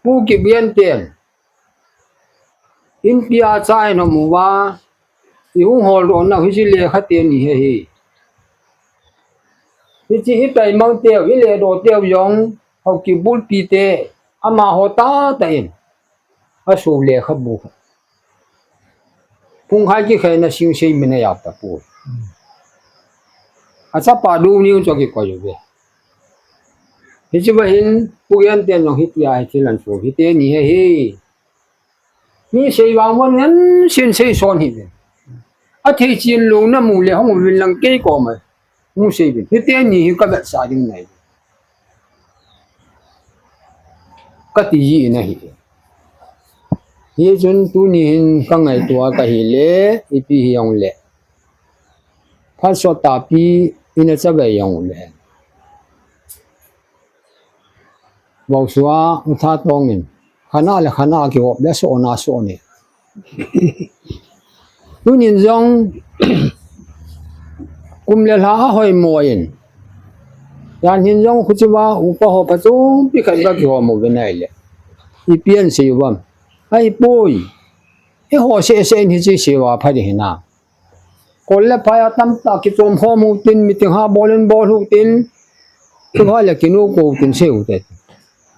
Pu Kipgen ten, inpi a cha in um uva, i hung hol doh nau hiche lekha teni hi ahi. Hiche i taimang teu, i ledoh teu jong, Haokip bulpi te, amaho tah tah in, aso lekhabu. Phung hai kikhen na Singsei min a ja tapoi. Achapa Doniu chu akikoi uve. Hiche va hin, Pu Gen ten jong hitia hi thil ahin so, hiteni hi hi. Mi sei vang von ngen sin sei son hi ve. Athei chin lou na mu le hung uvin lang kei koma hung sei uvin. Hiteni hi ka vetsah ding nai. Kati ji in ahi. Hichun tuni hin ka ngaito a ka hile, ipi hijong le. Phat sot tapi ina chavei jong le. Vaosua, U Thatong in. Khana le khana kihop le sona sone. Tunin jong kum le lha ahoimo in. Jan hin jong khuchiva upa ho pachumpi khat ga kihom uve nai le. Ipi asei uvem. Ahipoi. Eiho seh seh in hiche seiva pha ding hinam. Kol le phai a tamtah kichom khom u tin, meeting ha bol in bol u tin, kihoi le kinu ko u tin sei u te.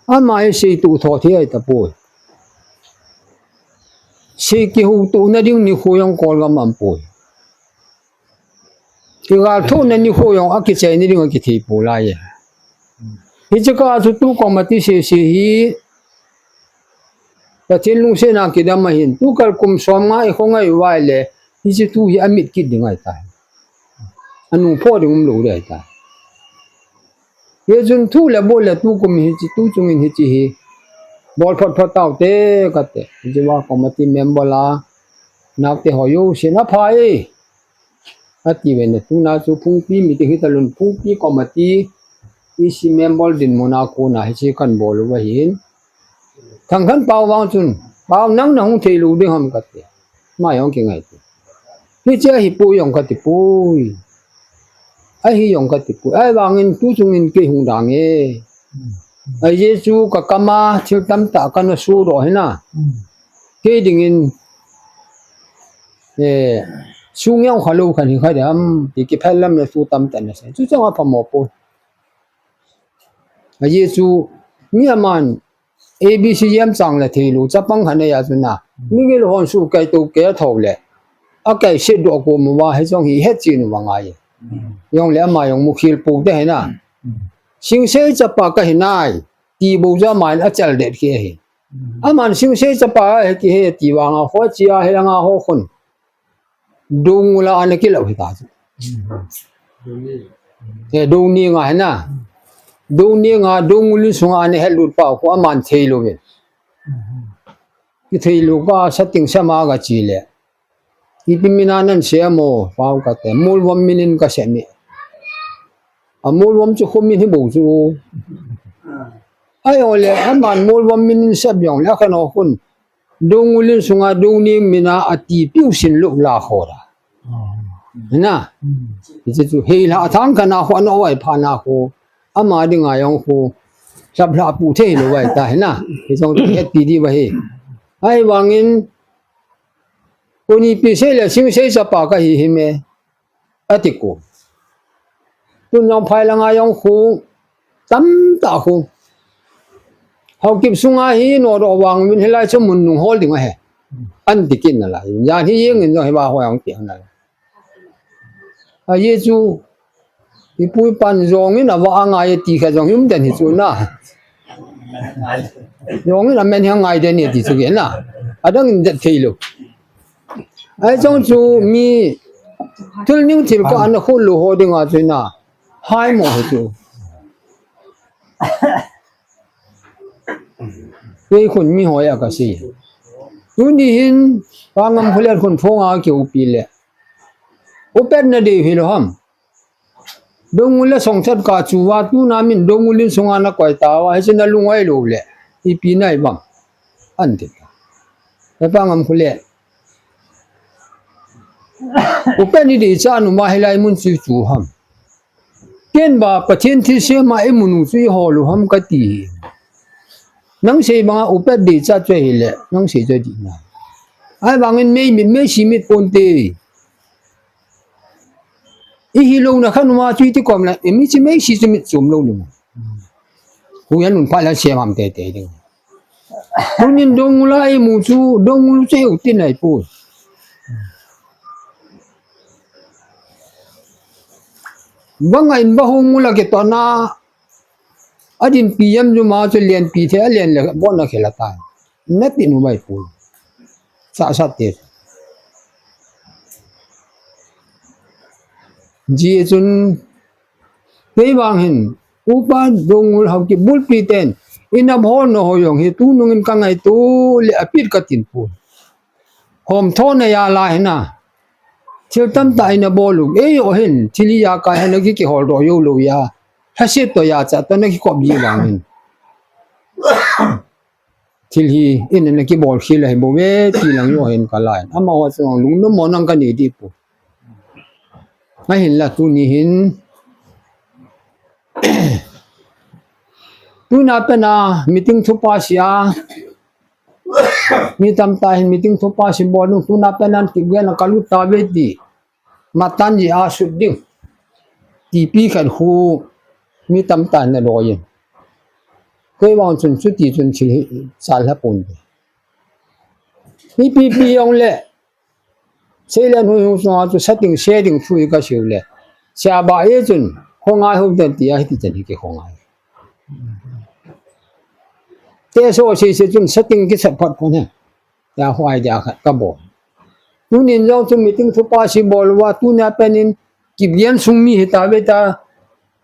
Ama hi sei tu tho thei ahi tapoi. Sei kihu tu na ding nikho jong Kolgam aum poi. Kigal thu na nikho jong akichai na ding akithei poi lai e. Hiche kah chu tu committee sei sei hi Pathen lungsetna kidam ahin, tukal kum som nga i khongai uva le, hiche thu hi amit kit ding ahitai. Anung pho ding umlou ding ahitai. Hichun thu le bol le tukum hiche, tu chungin hiche hi bol phot phot taute kate. Hiche va committee member la, naote ho jousen apha e. Ati uve na, tuna chu Phungpi meeting hi talun, Phungpi committee, E C member dinmun a kona hiche kan bol uva hin. Thangkhanpau vang chun, Pau, nang na hung thei lou ding ham kati. Ama jong kingai ti. Hiche ahipoi jong kati poi. Ahi jong kati poi. Ahivangin tu chungin kei hung dang e. Ajeh chu ka kam a thil tamtah kana sodoh hina. Kei dingin, eh, sung jong khalou khat hi kha dam, ti kiphel lam le su tamtah na sei. Chu chang a phamo poi. Ajeh chu mi aman A B C jam chang le thei lou, chapang khat nei a chu na. Migil hon su kai to ke tho le. Akai se doh ko mu va he jong hi het chin uva ngai. Jong le ama jong mu khel pou te he na. Singsei chapa kahi nai. Ti bou chu aman achal det ki ahi. Aman Singsei chapa ahi kihe ti vang a ho chi a he langa ho khun. Doungel a ana kilou hi ta chu. Eh, Doungel a hi na. Doungel a, Doungel in sunga ana het lut pau khu aman thei lou ve. Kithei lou ka sa ting sa ma ka chi le. Ipi min a nan sei mo, Pau kate. Molvom min in ka sei mi. A Molvom chu khu min hi bou chu. Ahi o le, aman Molvom min in sei jong le, akhan o khun. Doungel in sunga Doungel min a ati piu sin lou la kho da. Hina. Hiche chu hei la thang kana khu ana oi pha na khu. Ama dinga jong khu. Sap la pu thei lou vai ta hina. Hiche jong het ti di va hi. Ahivangin Koni pi sei le Singsei chapa kahi hi me. Ati ko. Tun jong phai langa jong khu. Tamtah khu. Haokip sunga hi nodoh vang min hilai chu mun nung hol ding ahi. An ti kit nalai. Jan hi jeng in jong hi va ho jong ti nalai. Ajeh chu, ipu ipan jong in ava angai ti kha jong hi um den hi chu na. Jong in amen hi angai den hi ti chu ke na. Adang in det thei lou. Ahi jong chu mi thil ning thil ka ana khol lou ho dinga chu na. Hai mo hi chu. Kei khun mi hoi a ka sei. Tuni hin, Pa Ngamkholet khun phone a kihoupi le. U Pet na dei hilou ham. Doungel le Songthet ka chu va tuna min Doungel in sunga na koi ta va, hiche na lung oi lou le. Ipi nai bang. An ti. He Pa Ngamkholet. U Pet ni dei cha nu ma hilai mun chu chu ham. Ken ba Pathen thilsem a i mun u chu i hol u ham kati. Nang sei banga U Pet dei cha chu ahile, nang sei chu adih na. Ahivangin mei mit, mei si mit ponte. I hilou na kha numa chu iti kom la, i mi chu mei si chu mit chom lou ni. Hu yan nun pha la sem ham tete ding. Tunin Doungel a imu chu, Doungel chu heu tin ahi poi. Vanga in va hung ula kitohna, Adin pi yam juma chu len pi the, alen le bon na khela ta. Na ti nu mai pu. Sa sa te. Ji chun Kei vang hin, Upa Dongul Haokip bulpi ten, ina bol na ho jong hi, tunung in ka ngaito le apit ka tin pu. Hom tho na ya la hina. Thil tam ta ina bol u, ei o hin, thil ya ka hina ki ki hol do yo lo ya. Hasit to ya cha to na ki kop ji vang hin. Thil hi, in na ki bol khil ahi bo ve, ti lang yo hin ka lai. Ama ho chang lung no mo nang ka ni di pu. Ahin la tuni hin. Tuna pena meeting thu pa sia. Mi tam ta hin meeting thu pa si bol nung tuna pena ti gen la ka lu ta ve ti. Matan ji a sut ding. Ti pi khan hu mi tam ta na lo yin. Kei vang chun chuti chun thil hi sal ha pon. Hi pi pi jong le. Seilen hui hu sunga chu setting setting thu ka siu le. Sia ba e chun khongai hu ten ti a hi ti chen hi ki khongai. Te so si si chun setting ki sep phat pon he. Ya huai dia khat ka bol. Tunin jong chu meeting thu pa si bol uva, tuna penin Kipgen sung mi hita ve ta,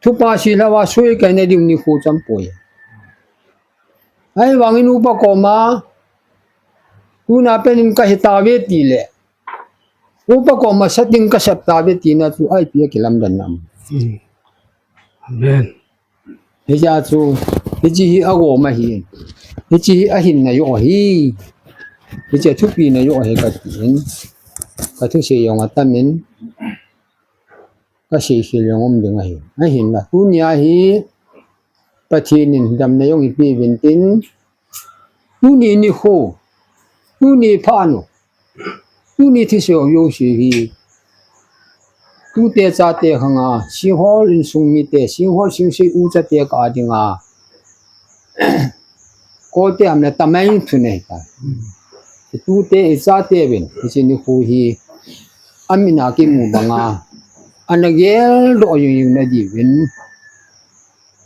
thu pa si lou va sui kai na ding ni khu cham poi. Ahi vangin upa koma, tuna penin ka hita ve ti le, upa koma setting ka sep ta ve ti na chu ai pi a kilam dan nam. Amen. Hiche chu, hiche hi a gom ahi. Hiche hi a hinna jo ahi. Hiche thupina jo ahi ka tin. Ka thusei jong a tamin. Ka sei khel jong um ding ahi. Ahin la. Tunia hi Pathen in damna jong ipi vin tin. Tuni nikho, tuni phat u, tuni thusei jouse hi, tute chate khanga, Singhol insung mite, Singhol Singsei u chate ka dinga, kote amna tamai thu nei ta. Tute i chate vin, hiche nikho hi, amina kimu banga, ana geldoh jing jing na diuvin,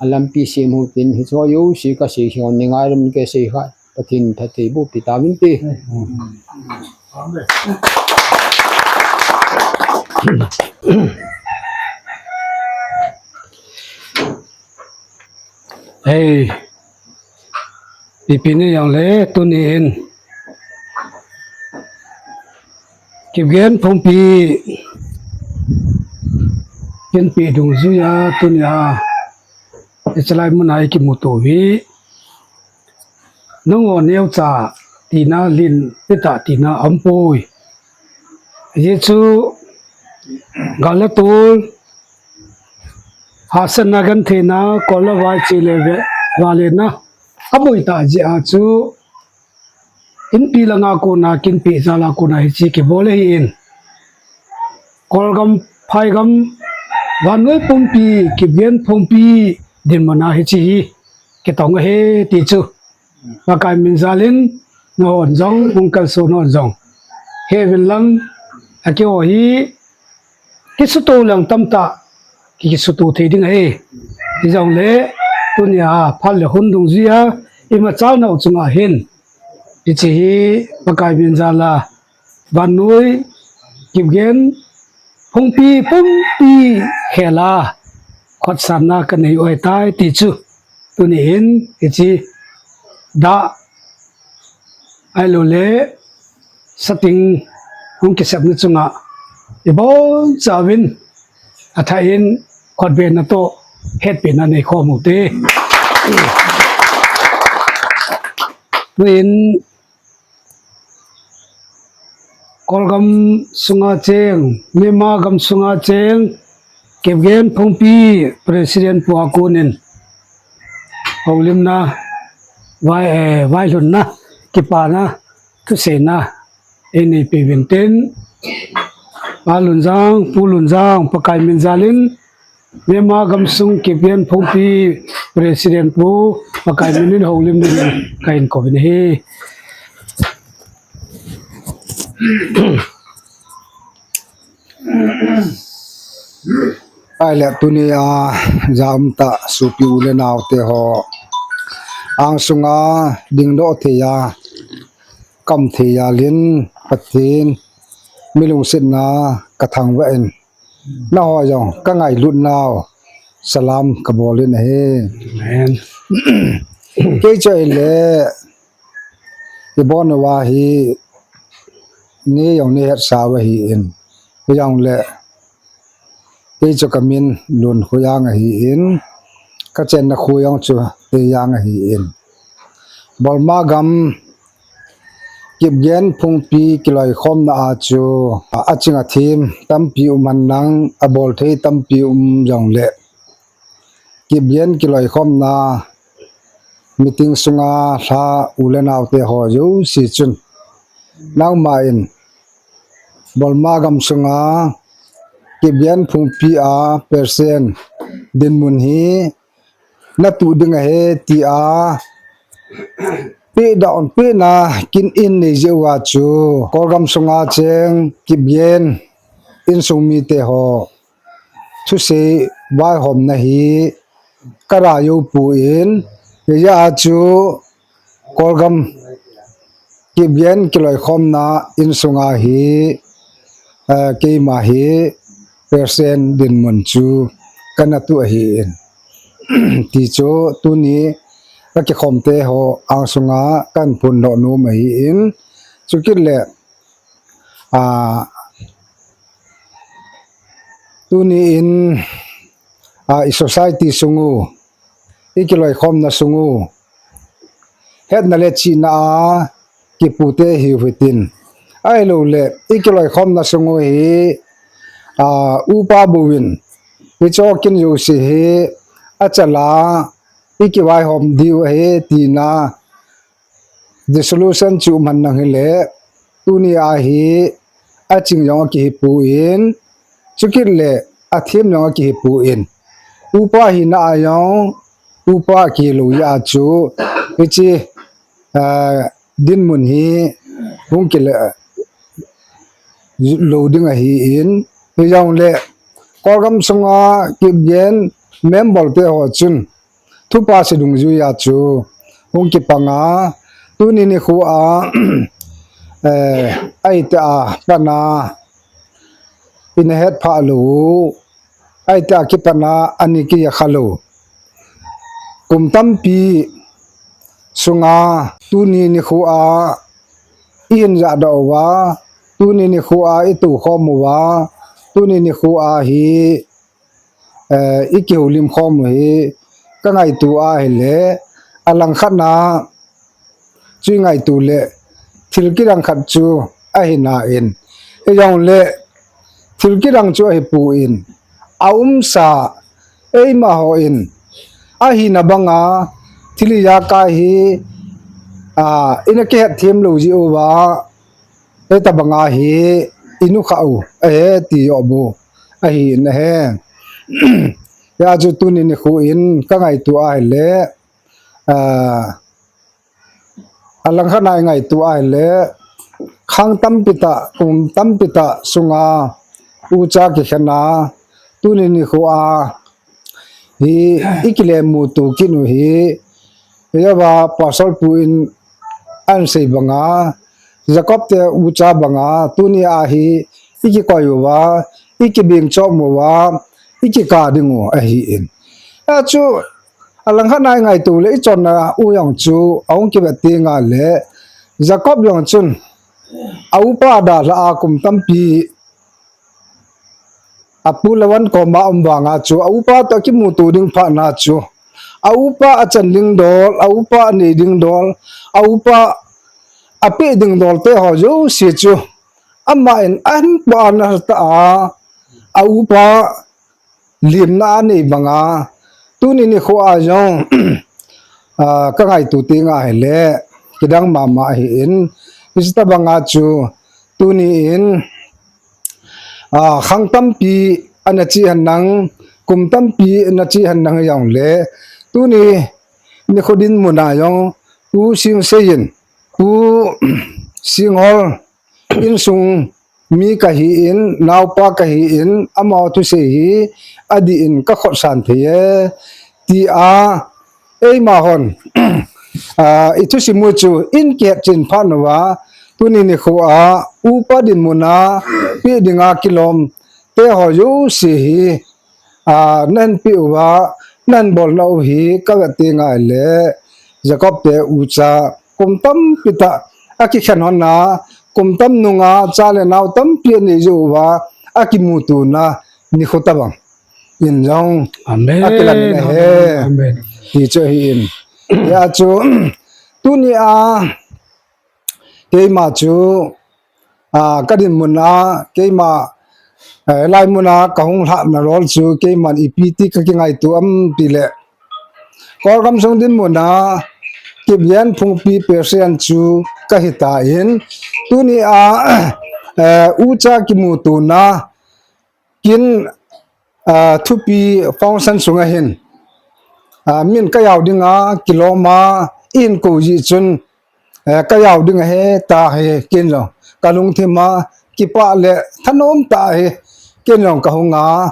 a lampi sem u tin, hiche jouse ka sei hi, ni ngai lam ka sei kha. Pathen phatthei boh pi tauvin te. Hei, ipi ni jong le tuni hin Kipgen Phungpi kinpi dungjuia tunia hiche lai muna i kimuto u hi. Nangho neocha tina lin, ita tina aum poi. Hichu gal le tol, hahsatna gentheina, kol le vai che le ve, va le na, aboi ta jeh a chu, Inpi langa kona, kinpi jala kona hiche kibol ahin. Kolgam, phaigam, vannoi pumpi, Kipgen Phungpi, dinmuna hiche hi, kitong ahi ti chu. Pakai min jalin, nahon jong, hung kalson hon jong. Hevin lang, akiho hi, kisuto lang tamtah, ki, kisuto thei ding ahi. Hijongle, tunia, phat le hun dungjuia, ima chalna u chunga hin. Hiche hi Pakai min jala, vannoi, Kipgen, Phungpi, pumpi, khela, khotsanna kanei u ahitai ti chu. Tuni hin, hiche, da, ahilou le, setting, hung kisepna chunga, ibonchauvin, athah in, khotbena toh, hetpina nei khom u te. Tuin, Kolgam sunga cheng, Myanmar gam sunga cheng, Kipgen Phungpi President pu a konin, houlimna, vai, eh, vailhunna, kipana, thuseina, einei peh uvin tin, Pa Lunjang, Pu Lunjang, Pakai min jalin, Myanmar gamsung Kipgen Phungpi President pu Pakai minin houlim dingin kahin kouvin ahi. Ahile tunia jaum tah sopi u le nao te ho, angsunga dingdoh thei a, kam thei a lin Pathen mi lungsetna ka thangvah in, naho jong ka ngailut nau salam ka bol in ahi. Amen. Kei chu ahile, i bon uva hi, ni jong ni het sa uva hi in, jong le Kei chu ka min Lun Khoyang ahi in, ka chenna kho jong chu Teijang ahi in. Bolma gam Kipgen phungpi kiloikhomna a chu a ching a thim tampi um hen lang, a bol thei tampi um jong le Kipgen kiloikhomna meeting sunga lha u le nao te ho jouse chun, nangma in Bolma gam sunga Kipgen phungpi a percent dinmun hi na tuh ding ahi tia pehdoh, pehna kin in nei jeh uva chu Kolgam sunga cheng Kipgen insung mite ho thusei vaihomna hi ka ra jou poi, hijeh a chu Kolgam Kipgen kiloikhomna insunga hi, eh, keima hi percent dinmun chu kana tuh ahi in. Ti chu tuni ka kikhom te ho angsunga kan phondoh nom ahi in. Chukit le, ah, tuni in, ah, i society sung u, i kiloikhomna sung u, hetna le chihna a kipu te hiu hitin. Ahilou le, i kiloikhomna sung u hi, ah, upa bou in, i chokin jouse hi, a chal a, i kivaihom diu ahi tina, dissolution chu um hen lang hile, tuni a hi a ching jong a kihi poi, chukit le a thim jong a kihi poi. Upa hina a jong, upa kihi lou jeh a chu, hiche, ah, dinmun hi hung kile lou ding ahi in, hijong le, Kolgam sunga Kipgen member te ho chun, thupha se dungjui a chu hung kipang a, tuni nikho a, eh, ahi tia pat a, i na het phah lou, ahi tia kipat a, ani kijakha lou. Kum tampi sunga tuni nikho a i hin jahdoh uva, tuni nikho a i toukhom uva, tuni nikho a hi, eh, i kihoulim khom u hi ka ngaito ahile, a langkhat na chu i ngaito le thil kidang khat chu ahi na in, hijong le thil kidang chu ahi poi, a umsa eima ho in ahina banga thil ijakai hi, a, i na kihet them lou jeh uva, hitabanga hi i nukha u ahi ti joh bou ahi in ahi. Hijeh a chu tuni nikho in ka ngaito ahile, ah, a langkhat na i ngaito ahile, khang tampi tah, kum tampi tah sunga ucha kikhen a, tuni nikho a hi i kilemuto kit u hi, hijeh a Pastor pu in ahin sei banga, Jacob te ucha banga, tuni a hi i kikoi uva, i kibeng chom uva, i kikah ding u ahi in. Hijeh a chu, a langkhat na i ngaito le i chonna u jong chu, ahung kivet teng le, Jacob jong chun, a upa dalha a kum tampi, a pu Laban koma um vanga chu, a upa toh kimuto ding phat na chu, a upa a chan ding dol, a upa a nei ding dol, a upa a peh ding dol te ho jouse chu, ama in ahin po a nasatah a, a upa limna a nei banga, tuni nikho a jong, ah, ka ngaito teng ahile, kidang mama ahi in, hitabanga chu, tuni in, ah, khang tampi ana che hen lang, kum tampi ana che hen lang jong le, tuni nikho dinmun a jong, Pu Singsei in, Pu Singhol insung mi kahi in, naopa kahi in, amaho thusei hi, adih in ka khotsan thei e, ti a, eima hon, ah, i thusim u chu in kihet chin phat uva, tuni nikho a, upa dinmun a, pe dinga kilom te ho jouse hi, ah, nahin pe uva, nahin bolna u hi, ka vete ngai le, Jacob te ucha, kum tampi tah, akikhen hon a, kum tam nunga, cha le nao tampi anei jou uva, akimutona, nikho tabang. In jong, Amen. Akilan in ahe. Amen. Amen. Ti chu ahi in. Hia chu, tuni a, keima chu, ah, ka dinmun a, keima, eh, lai mun a ka hung lhahna rol chu, keiman ipi ti ka kingaito am ti le. Kawlgam sung dinmun a, Kipgen Phungpi President chu ka hita in, tuni a, eh, ucha kimutona, kin, ah, thupi function sunga hin, ah, min ka jao dinga, kilom a, in ko ji chun, eh, ka jao ding ahe, ta he, kin jong. Ka lungthim a, kipah le, thanom tah a hi, kin jong ka hung a.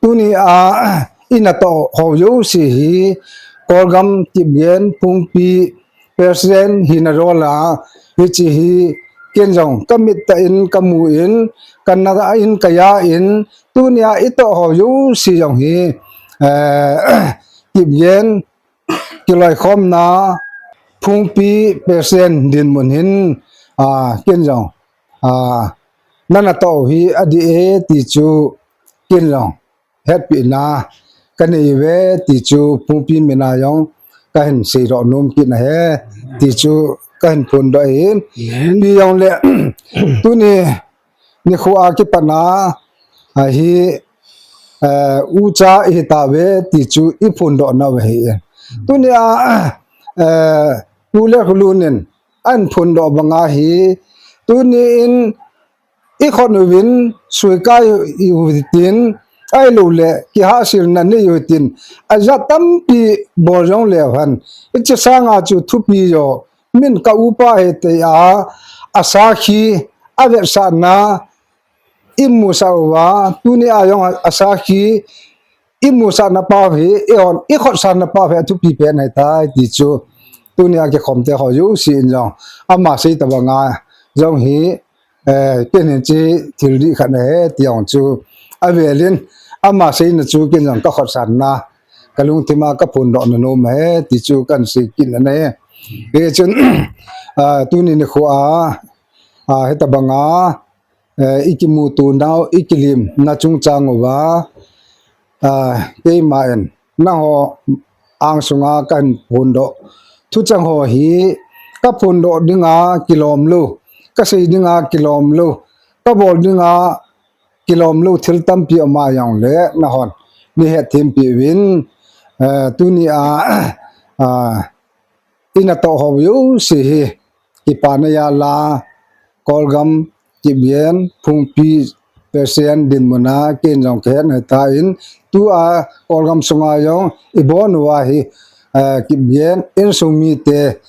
Tuni a, i natoh ho jouse hi, Kawlgam Kipgen Phungpi, President hina rol a, hiche hi ken jong ka mit tah in ka mu in, ka na in ka ja in, tuni a i toh ho jouse jong hi, eh, Kipgen kiloikhomna Phungpi President dinmun hin, ah, ken jong, ah, na natoh hi adih e ti chu ken jong hetpina ka nei uve ti chu Phungpi min a jong ka hin seidoh nom kit ahi ti chu ka hin phondoh ahin. Amen. Ipi jong le tuni nikho a kipat a hi, eh, ucha i hi tauve ti chu i phondoh nau ahi. Tuni a, eh, Pu Lekhlun in ahin phondoh banga hi, tuni in i khut uvin suikai u hitin, ahilou le kihahselna nei u hitin, ajat tampi bol jong leu hen. Hiche sanga chu thupi jo, min ka upa ahi tia, asakhi, avetsahna, i musah uva, tuni a jong asakhi, i musahna pau hi, i hon, i khotsanna pau hi athupi pen ahitai ti chu, tuni a kikhom te ho jouse in jong, ama sei tabanga jong hi, eh, ken hiche thil dih khat ahi, ti jong chu, avel in, ama seina chu ken jong ka khotsanna, ka lungthim a ka phondohna nom ahi, ti chu kahin sei kit ahi. Hichun, ah, tuni nikho a, ah, hitabanga, eh, i kimuto nau, i kilimna chungchang uva, ah, keima in, nangho angsunga kahin phondoh thucheng ho hi, ka phondoh dinga kilom lou, ka sei dinga kilom lou, ka bol dinga kilom lou thil tampi ama jong le nahon nei hetthem peh uvin, eh, tuni a, ah, i natoh ho jouse hi, kipana jal a, Kawlgam, Kipgen, Phungpi, President dinmun a, ken jong ka het ahitai, tua Kawlgam sunga jong i bon uva hi, eh, Kipgen, insung mite,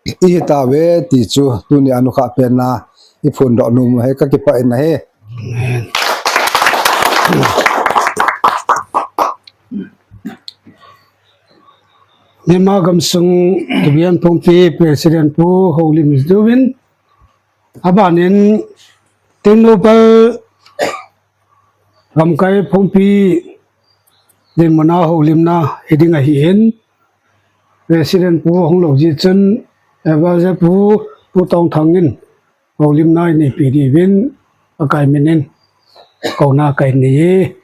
i hi tauve ti chu, tuni a nukhah pen a, i phondoh nom u ahi ka kipah in ahi. Amen. Myanmar gamsung Kipgen Phungpi President Pu Houlim Juvin, abanin Tengnoupal Gamkai Phungpi dinmun a houlimna hiding ahin, President Pu hung lou jeh chun, Advisor Pu, Pu Tongthang in houlimna nei peh diuvin, akai min in kouna kahin nei e.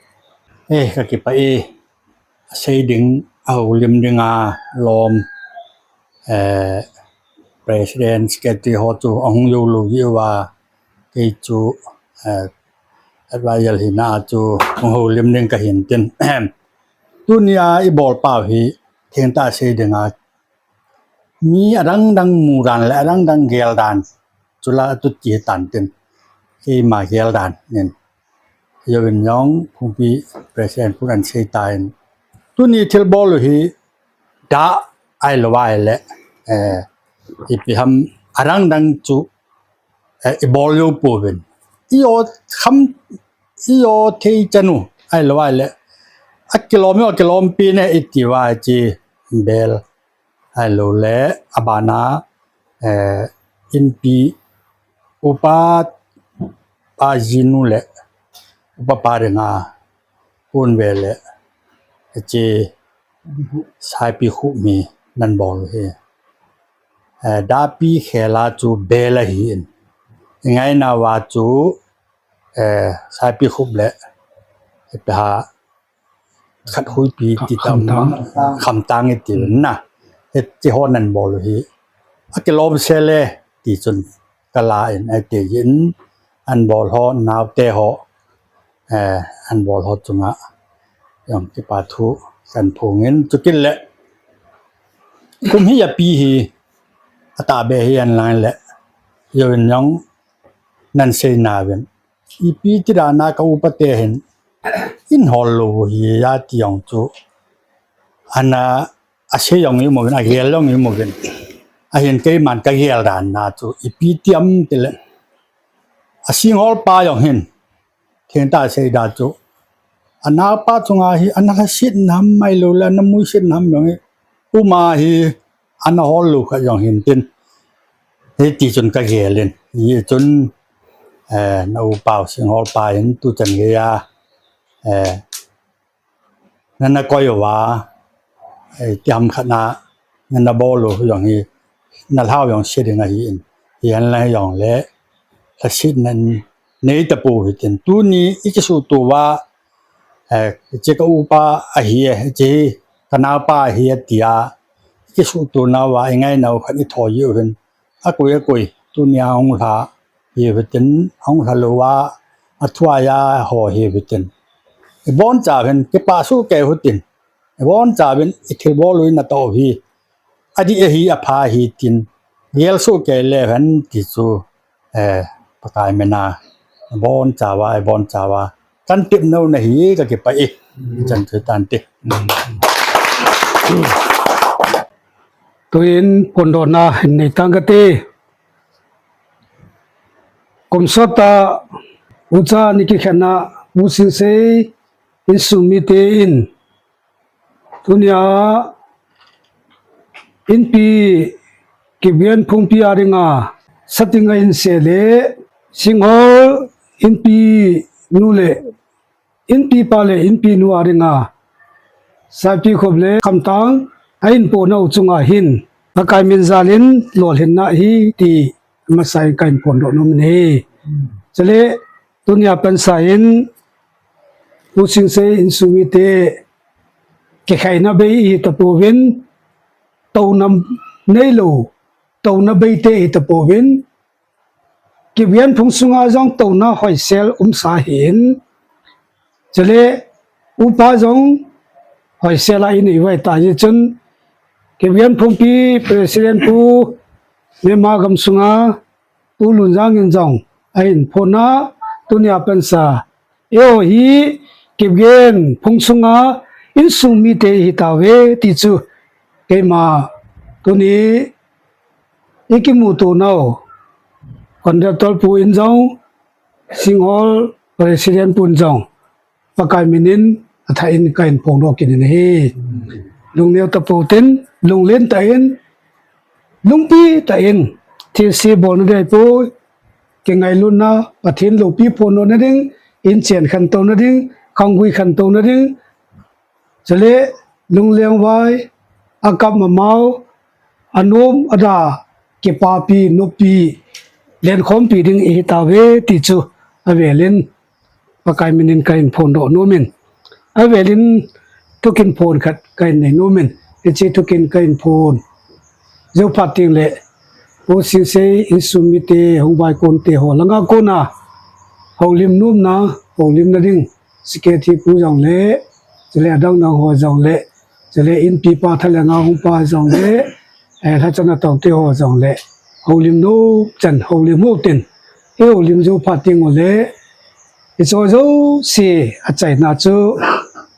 Eh, ka kipah e, asei ding, ahoulim dinga lom, eh, President, Secretary ho chu ahung jou lou jeh uva, kei chu, eh, advisor hina chu hung houlim ding kahin tin. Tuni a i bol pau hi, thengtah sei dinga, mi adang dang mudan le adang dang geldan, chula tut kitan tin, keima geldan nin. Jouvin jong, Phungpi President Pu in asei tan, tuni thilbol u hi, dah ahilou le, eh, ipi ham adang dang chu, eh, i bol jou pouvin. I jo kham, i jo thei chan u, ahilou le, Akilom, akilompi ne iti uva chi bel. Ahilou le, abana, eh, inpi upa pa jinu le, upa pa dinga, kun ve le, chi saipi khup mi nan bol hi. Eh, dapi khela chu bel ahi in. Ngaina uva chu, eh, saipi khup le, eh, pe ha khat huipi ti tam khamtang iti na. He ti ho nan bol hi. Akilom se le ti chun kala in ati in an bol ho naote ho, eh, an bol ho chunga jong kipa thu kan phongin chukit le kum hi api hi ata be hi an lang le yo in jong nan sei na ven. Ipi ti dan a ka upa te hin in hol lou hi a ti jong chu. Ana a sei jong i mo vin, a gel jong i mo vin. Ahin keiman ka gel dan na chu ipi ti am ti le. A singhol pa jong hin. Theng ta sei da chu. Ana pa chunga hi ana la sit nam mai lou le ana mui sit nam jong hi. Uma hi ana hol lou kha jong hin tin. Hiti chun ka gel in. Hi chun, eh, na upa u singhol pa in tu chan gei a, eh, nana koi uva, eh, ti ham khat na, nana bol u jong hi, na lhau jong se ding ahi in. Hi an la jong le, la sit nan nei ta pu hi tin. Tuni i kisutu uva, eh, chi ka upa ahi e, chi ka naupa ahi e tia, i kisutu na uva, i ngaina u khat i thoi u hin. Akoi, akoi, tunia hung lha hi u hitin, hung lha lou a, a thuaia ho hi u hitin. I boncha u hin, kipa soh kei u hitin. I boncha u hin, i thilbol u in atoh u hi. Adih ahi, apha ahi tin. Gel soh kei le hen ti chu, eh, Pakai mina. Boncha uva, i boncha uva. Kan tep nau na hi ka kipah e. Chan chu tan te. Tuin phondohna hin nei tang kate. Kum sot a ucha ni kikhenna Pu Singsei insung mite in tunia Inpi Kipgen Phungpi a dinga sating a inse le Singhol Inpi nu le Inpi pa le Inpi nu a dinga saipi khup le khamtang a inpoh nau chunga hin Pakai min jal in lolhinna hi ti masa in ka hin phondoh nom in ahi. Chule tunia pansa in Pu Singsei insung mite kikhaina bei ihi tapouvin, touna neilou, touna beite ihi tapouvin, Kipgen Phung sunga jong touna hoisel umsa ahin. Chule upa jong hoisel a inei uva ahitah jeh chun Kipgen Phungpi President Pu Myanmar gam sunga Pu Lunjang in jong ahin phonna tunia pansa eiho hi Kipgen Phung sunga insung mite ihi tauve ti chu keima tuni ikimuto nau contractor pu in jong, Singhol President pu in jong, Pakai min in athah in ka hin phongdoh kit in ahi. Lungneo tapou tin, lunglen tah in, lungpi tah in, thilse bolna ding ahipoi, kingailutna, Pathen loupi phondohna ding, inchen khantouna ding, khanggui khantouna ding, chule lungleng vai, akap mamao, anom ada, kipapi, noppi, lenkhompi ding ihi tauve ti chu avel in Pakai min in ka hin phondoh nom in, avel in thukin phon khat ka hin nei nom in, hiche thukin ka hin phon jou phat teng le Pu Singsei insung mite, hung vaikon te ho langa kona houlim nomna, houlimna ding, Secretary pu jong le, chule adang dang ho jong le, chule Inpi pa thalhenga hung pa jong le, eh, lhachana tong te ho jong le, houlim nom chan, houlim nom tin, ihoulim jou phat teng ule, hiche jouse achaina chu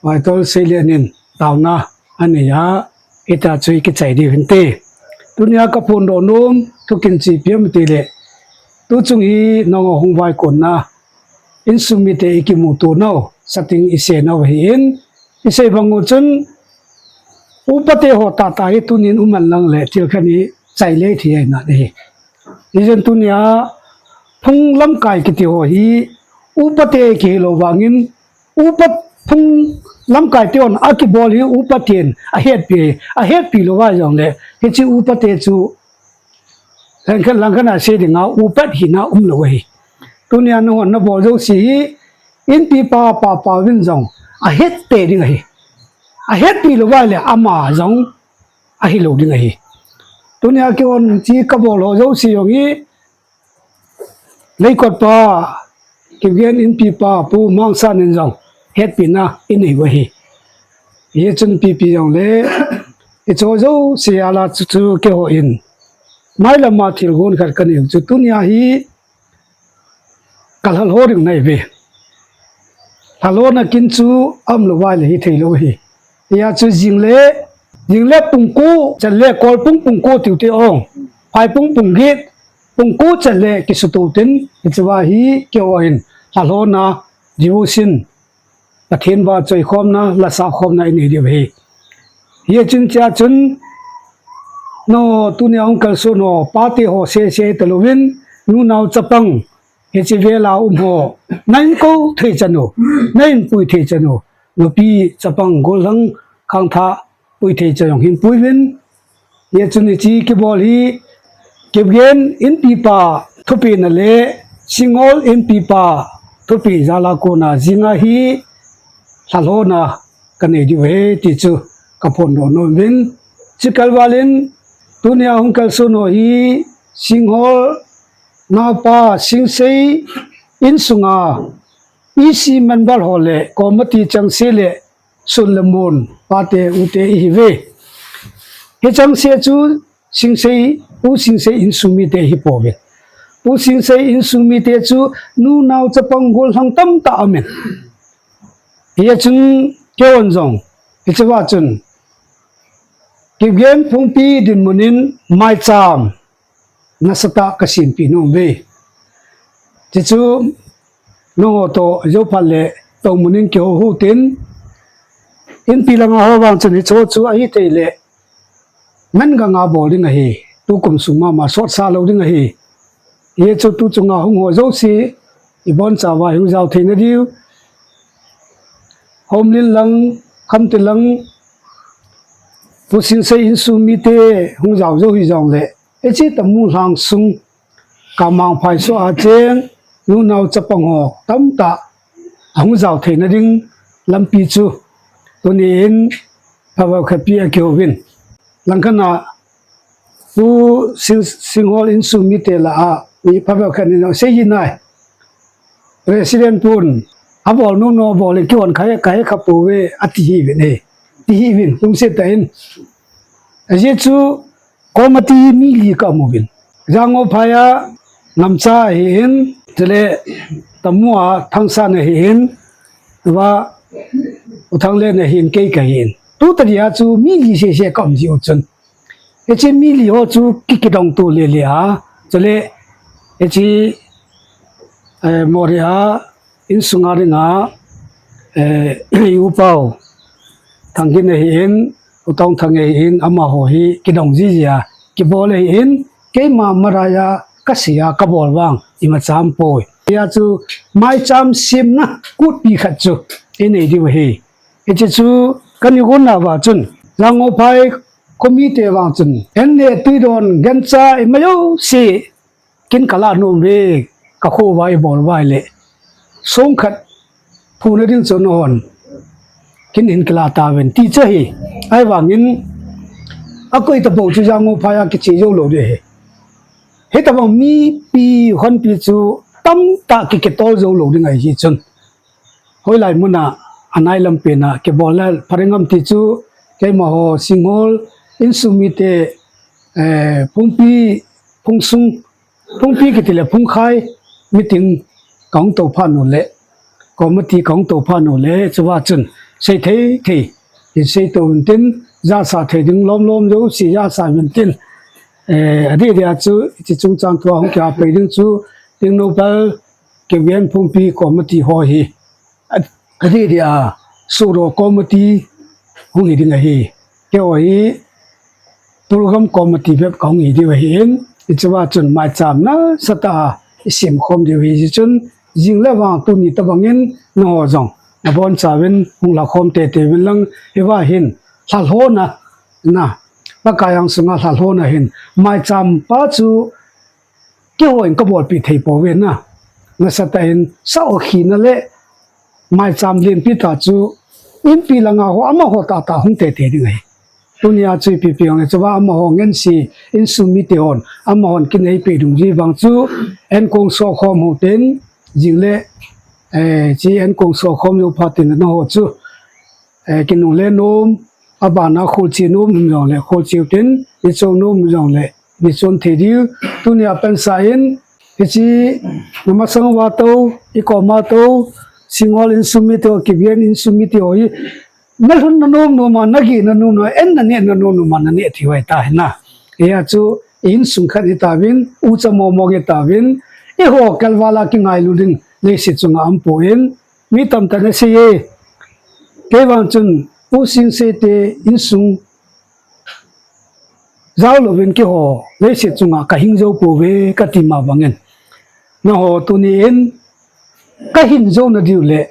Vaitol Seilian in taona anei a, hitia chu ikichai diu hinte. Tunia ka phondoh nom thukin chu ipi ham itile, tuchung hi nangho hung vaikonna insung mite ikimuto nau, sating ise nau ahin, Isei bang u chun, upate ho tata hi tunin um hen lang le thil khat hi chai le thei ahi nai. Hijeh chun tunia phung lamkai kiti ho hi upate kihilou vangin, upa phung lamkai te hon akibol hi upaten ahetpi, ahetpi lou va jongle, hiche upate chu langkhat, langkhat a sei dinga upat hina umlou ahi. Tunia nahon nabol jouse hi, inpipa, papa uvin jong ahet tei ding ahi. Ahetpi lou va le ama jong ahilou ding ahi. Tunia kihon chi kabol ho jouse jong hi, Leikot pa, Kipgen inpipa, Pu Mangsan in jong hetpina inei u ahi. Hichun ipi pi jongle, hiche jouse a la chu, chu kihon, mailam a thilgon khat kanei u chu tunia hi kalhalho ding ahi ve. Lhalhona kin chu aumlou va le hithei lou ahi. Hia chu jing le, jing le pung ko chan le, kol pung pung ko tiu te ong. Phai pung pung get, pung ko chan le kisuto tin, hiche va hi kihon, lhalhona, devotion, Pathen vahchoikhomna, lasah khomna inei diu ahi. Hichun chea chun, nangho tunia hung kalson ho, pate ho sese talouvin, nu nao chapang, hiche vel a um ho, na inkou thei chan u, na inpui thei chan u, nupi chapang gollhang khangthah pui thei chan u jong hin pui uvin. Hichun hiche kibol hi, Kipgen inpipa thupina le Singhol inpipa thupi jal a kona jing a hi lhalhona kanei diu ahi ti chu kaphondoh nom uvin. Chukal val in tunia hung kalson ho hi Singhol naopa Singsei insunga E C member ho le committee chengse le sun le mun pate ute ihiuve. Hichengse chu Singsei, Pu Singsei insung mite ahi pouve. Pu Singsei insung mite chu nu nao chapang gollhang tamtah aumin. Hichun keiman jong, hiche va chun, Kipgen phungpi dinmun in maicham nasatah a kasempeh nom uve. Hichu nangho toh jou phat le tohmun in kihou hou tin, inpi langa ho vang chun hiche chu ahithei le, man ganga bol ding ahi, tukum sung mama sotsa lou ding ahi. Hichu tu chunga hung ho jouse, ibonchauva hung jao theina diu. Homlin lang, Khamti lang, Pu Singsei insung mite hung jao jou hijongle, hiche Tamu lhang sung, Kamang phai soh a cheng, nu nao chapang ho tamtah ahung jao theina ding lampi chu tuni in phabep khat pi a kihouvin. Langkhat a Pu Sing, Singhol insung mite lah a mi phabep khat in asei hi nai. President pun abol nom nom abol in kihon kha, kha, kha pouve ati hiuvin e. Ti hiuvin, lungset tah in. Ajeh chu committee mi li ka um uvin. Jangophai a Ngamcha ahin, chule Tamu a Thangsan ahin, va U Thanglen ahin, kei kahin. Tu tadi a chu mi li sese ka um jiu chun. Hiche mi li ho chu ki, kidong to le le a. Chule, hiche, eh, Moreh a, insunga dinga, eh, U Pau Thangin ahin, U Tongthang ahin, amaho hi kidong jiji a, kibol ahin, keima maraiya, kasei a, kabol vang, imacha aumpoi. Hia chu, maicham semna, kutpi khat chu, inei diu ahi. Hiche chu, ka ni gon nauva chun, Jangophai committee vang chun, en le tui don, gancha, ima jouse, kin kalah nom uve, ka kho uva ibol uva ahile. Songkhat phuna ding chu nahon kin hin kilah tauvin ti chu ahi. Ahivangin akoi tapou chu Jangophai a kiche jou lou ding ahi. Hitobang mipi honpi chu tamtah ki, kitol jou lou ding ahi chun. Hoilai muna anai lampi na kibol le pha ding ham ti chu keimaho Singhol insung mite, eh, phungpi, phungsung, phungpi kiti le phungkhai meeting kahung tou phat u le, committee kahung tou phat u le, chuva chun sei thei thei hin sei tou vin tin, jahsa thei ding lom lom jouse jahsa vin tin, eh, adeh deh a chu, hiche chungchang thua hung kihapei ding chu, Tengnoupal Kipgen phungpi committee ho hi, a, adeh deh a, Suro committee hung hi ding ahi. Keiho hi program committee bep kahung hi diu ahin, hichea chun maicham nasatah a isemkhom diu ahi. Hichun jing le vang tuni tobangin nangho jong nabonchauvin hung lakhom teitei uvin lang, hiva hin lhalhona, na, Pakai angsunga lhalhona hin maicham pa chu keiho in kabolpeh thei pouve na. Nasatah in sao khina le maicham lenpi tah chu inpi langa ho amaho tahtah hung teitei ding ahi. Tunia chu ipi pi hung le chua amaho ngense insung mite hon amahon kinei peh dungjuiya vang chu enkong sohkhom u hitin, jing le, eh, hiche enkong sohkhom jou phat in nangho chu, eh, kinungle nom, abana kholche nom um jongle kholche u hitin, ichon nom um jongle ichon thei diu. Tunia pansa in, hiche namasang uva tou, ikoma tou, Singngawl insung mite ho, Kiven insung mite ho hi, nalhunna nom nom a, nagehna nom nom a, en nanehna nom nom a naneh thei u ahitai na. Hia chu insung khat hitauvin, ucha mong mong hitauvin, eiho kalval a kingailu ding leiset chunga aumpoi. Mi tamtah in asei e, kei vang chun U Singsei te insung jao louvin keiho leiset chunga kahing jou pouve kati ma bangin, nangho tuni in kahin jouna diu le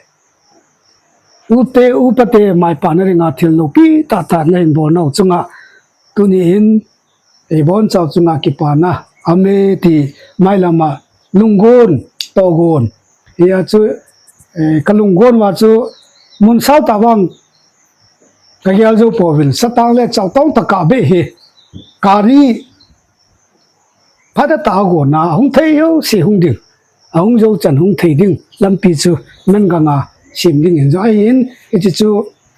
ute upate maipana dinga thil loupi tahtah nahin bolnau chunga tuni in ibonchau chunga kipana aume ti mailama lunggel tohgon. Hia chu, eh, kalunggel uva chu mun sao tah vang kagel jou pouvin, satang le chaotong tah kabeh hi, gari phatah tah a gonna ahung thei jouse hung ding, ahung jou chan hung thei ding lampi chu Menganga sem ding in jong ahin, hiche chu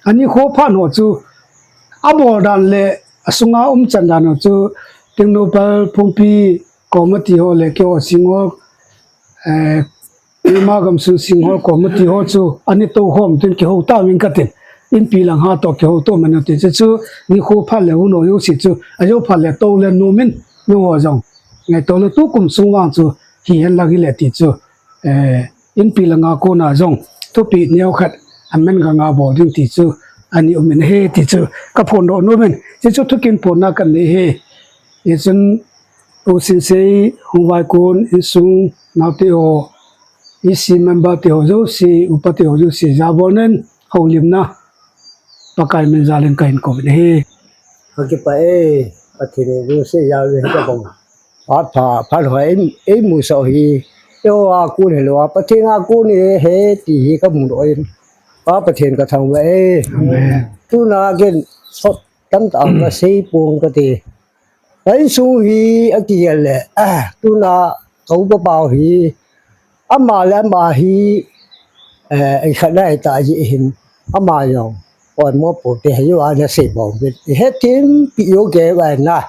anikho phat ho chu abol dan le asunga umchan dan ho chu Tengnoupal Phungpi committee ho le keiho Singngawl, eh, Ima gamsung Singngawl committee ho chu ani toukhom tin kihou tauvin katin. Inpi lang ha toh kihou tou man u tin, chuchu nikho phat le hun ho jouse chu ajou phat le tou le nom in, nangho jong ngaito le tukum sung vang chu hihen lang hile ti chu, eh, inpi langa kona jong thupeh neo khat Menganga bol ding ti chu ani um in ahi ti chu kaphondoh nom in, chuchu thukinphonna kanei ahi. Hichun U Singsei, Hungvaikun insung naote ho, E C member te ho jouse, upate ho jouse, jabolna in houlimna Pakai min jal in kahin kouvin ahi. Kakipah e, Pathen in jouse jal in kabang. Apha, phat ho in eimusah u hi, eiho a kon hilou a, Pathen a kon ahi ti hi kamudoh in, Pa Pathen kathangvah e. Amen. Tuna ken sot tamtah kasei pong kate. Ka insung hi akigel le, ah, tuna ka upa pa u hi, ama le ama hi, eh, ikhat na itah jeh hin, ama jong poimo poute, hijongle nasei bom uvin, ihetthempi u keiuvin na.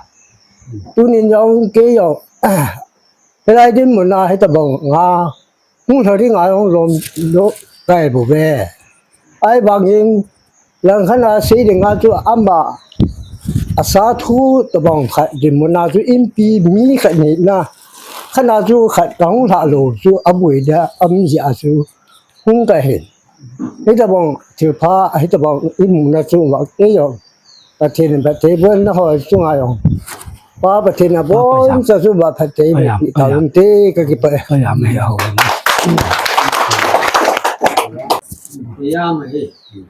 Tunin jong kei jong, ah, hilai dinmun a hitobang a hung lha dinga jong lom lou kai bouve. Ahivangin langkhat a sei dinga chu ama asa thu tobang khat dinmun a chu inpi mi khat nina, khat a chu khat kahung lhah lou chu aboi dia um jeh a chu hung kahin. Hitobang thilpha, hitobang imuna chu vang kei jong Pathen in phatthei boh in naho chunga jong Pa Pathen in aboncha chu vang phatthei boh in peh tauvin te, kakipah e.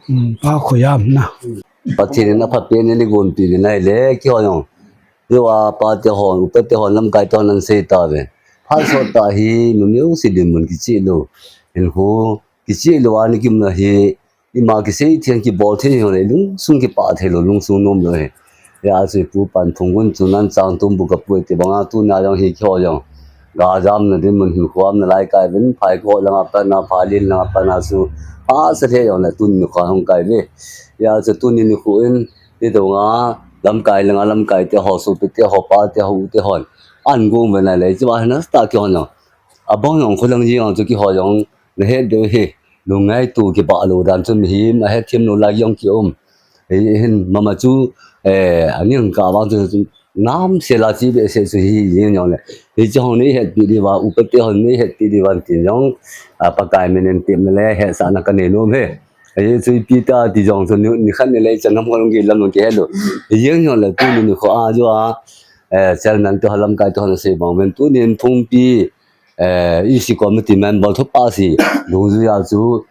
Hmm, Pa Khoyam na. Pathen in aphatpen in eigonpeh in ahile, keiho jong, keiho a pate hon, upate hon, lamkai te hon ahin sei tauve. Phat sot tah hi numei jouse dinmun kicheh lou, hinkho kicheh lou a ana kium na hi, ima kisei thei, kibol thei hijongle lungsung kipah thei lou, lungsung nom lou ahi. Hia chu Pu Panphungun chu nan chang tum bu kapu e ti banga tuna jong hi keiho jong gajamna dinmun hinkho umna lai kai uvin, Phaikon langa pat na, Phalin langa pat na chu hahsa thei jongle tun nikho hung kai uve. Hia chu tuni nikho in hitobanga lamkai langa lamkai te ho, sopi te ho, pa te ho, u te hon ahin gong uva ahile, hiche va hi nasatah a keiho jong abang jong kholang jeng jong chu keiho jong nahet diu ahi. Lungngaito kibah lou dan chu mihem ahetthem lou lai jong kium. Hi hin mama chu, eh, aning kah vang chu namsel a che behseh chu hi jeng jongle, hiche hon neihetpi diuva, upate hon neihetpi diuva tin jong, ah, Pakai min in tepna le hetsahna kanei nom e. Ahi chu ipi ta ti jong chu ni, ni khat ni le chan ham kong ki lam kong ki hello. Jeng jong le tuni nikho a jo a, eh, chairman te ho lamkai te ho na sei bang ven tuni in Phungpi, eh, E C committee member thopa si, lungju ya chu,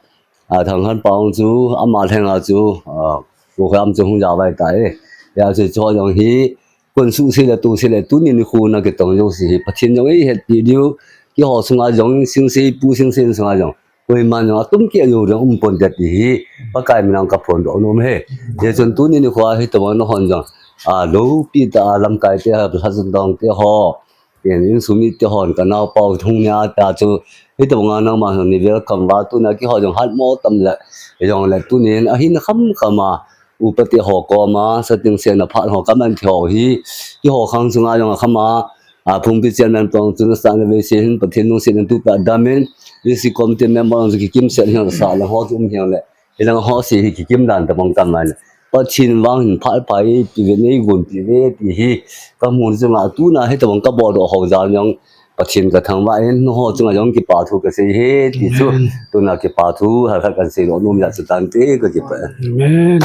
a, Thanghanpao chu, ama lheng a chu, a, Pu Kham chu hung ja vai ta e. Ya chu cho jong hi, kon su se le tu se le tuni nikho na kitong jong si hi, Pathen jong eihetpi diu, kiho sunga jong, Singsei, Pu Singsei sunga jong. Koiman jong atum keh jou ding um pon te ti hi, Pakai min a ka phondoh nom e. Hichun tuni nikho a hitobang nahon jong, a, loupi tah a lamkai te, a, lhasam dong te ho, in, insung mite hon ka naopa u hung nia ta chu, hitobang a nangma jong nei welcome uva, tuna keiho jong hatmo tam le, jong le tunin, ahin khamkham a, upa te ho koma, sating sena phat ho kaman thei ho hi, keiho khang sunga jong akham a, a, Phungpi chairman pang chu nasatna veise hin Pathen lungset in tupa damin, E C committee member jong chu kikim set hin sa lang ho chu um hin le. Hilang ho se hi kikim dan tabang kaman. Pathen vang hin phat pha e, ti ve nei gon ti ve ti hi. Kamu chunga tuna hitobang kabol doh ho jal jong Pathen ka thangvah in, nangho chunga jong kipa thu kasei e, ti chu. Amen. Tuna kipa thu, hal khat kan seidoh nom jeh chu tante ka kipah. Amen.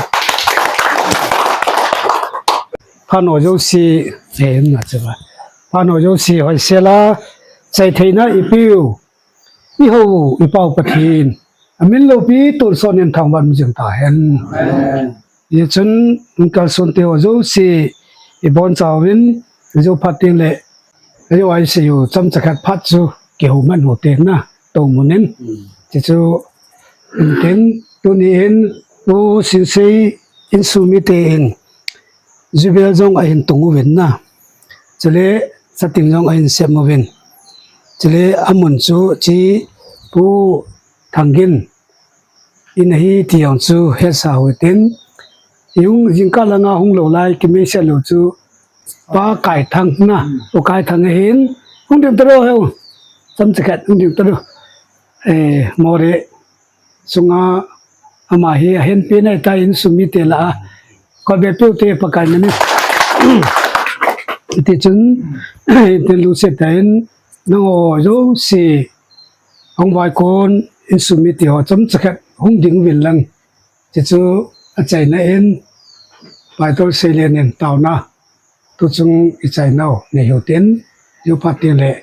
Phat ho jouse, eh, na chu ba. Phat ho jouse, hoisel a, chai theina i peu. I hou, i pau Pathen. Amin loupi, tonsot in thangvah um jing tahen. Amen. Hichun, kalson te ho jouse, i bonchauvin, jou phat teng le, jou a i sei u, chomcha khat phat chu, kihou man u te na, tou mun in. Mm. Ti chu, in tin, tuni in, Pu Singsei insung mite in, jubel jong ahin tung uvin na. Chule, sating jong ahin sem uvin. Chule, amun chu, chi, Pu Thangin, in ahi ti jong chu hesa u hitin. Hung jingkah langa hung lou lai, kimeiset lou chu Pa Kaithang na, U Kaithang ahin. Hung ding talo heu. Chomcha khat hung ding talo. Eh, Moreh sunga ama hi ahin pi nai ta insung mite lah a. Ka be peu te Pakai na ni. Ti chun, tin lungset tah in, nangho jouse, hung vaikon, insung mite ho chomcha khat hung ding uvin lang. Ti chu achaina in, Pastor Seilen in taona, tuchung i chaina u nei u hitin, jou phat teng le,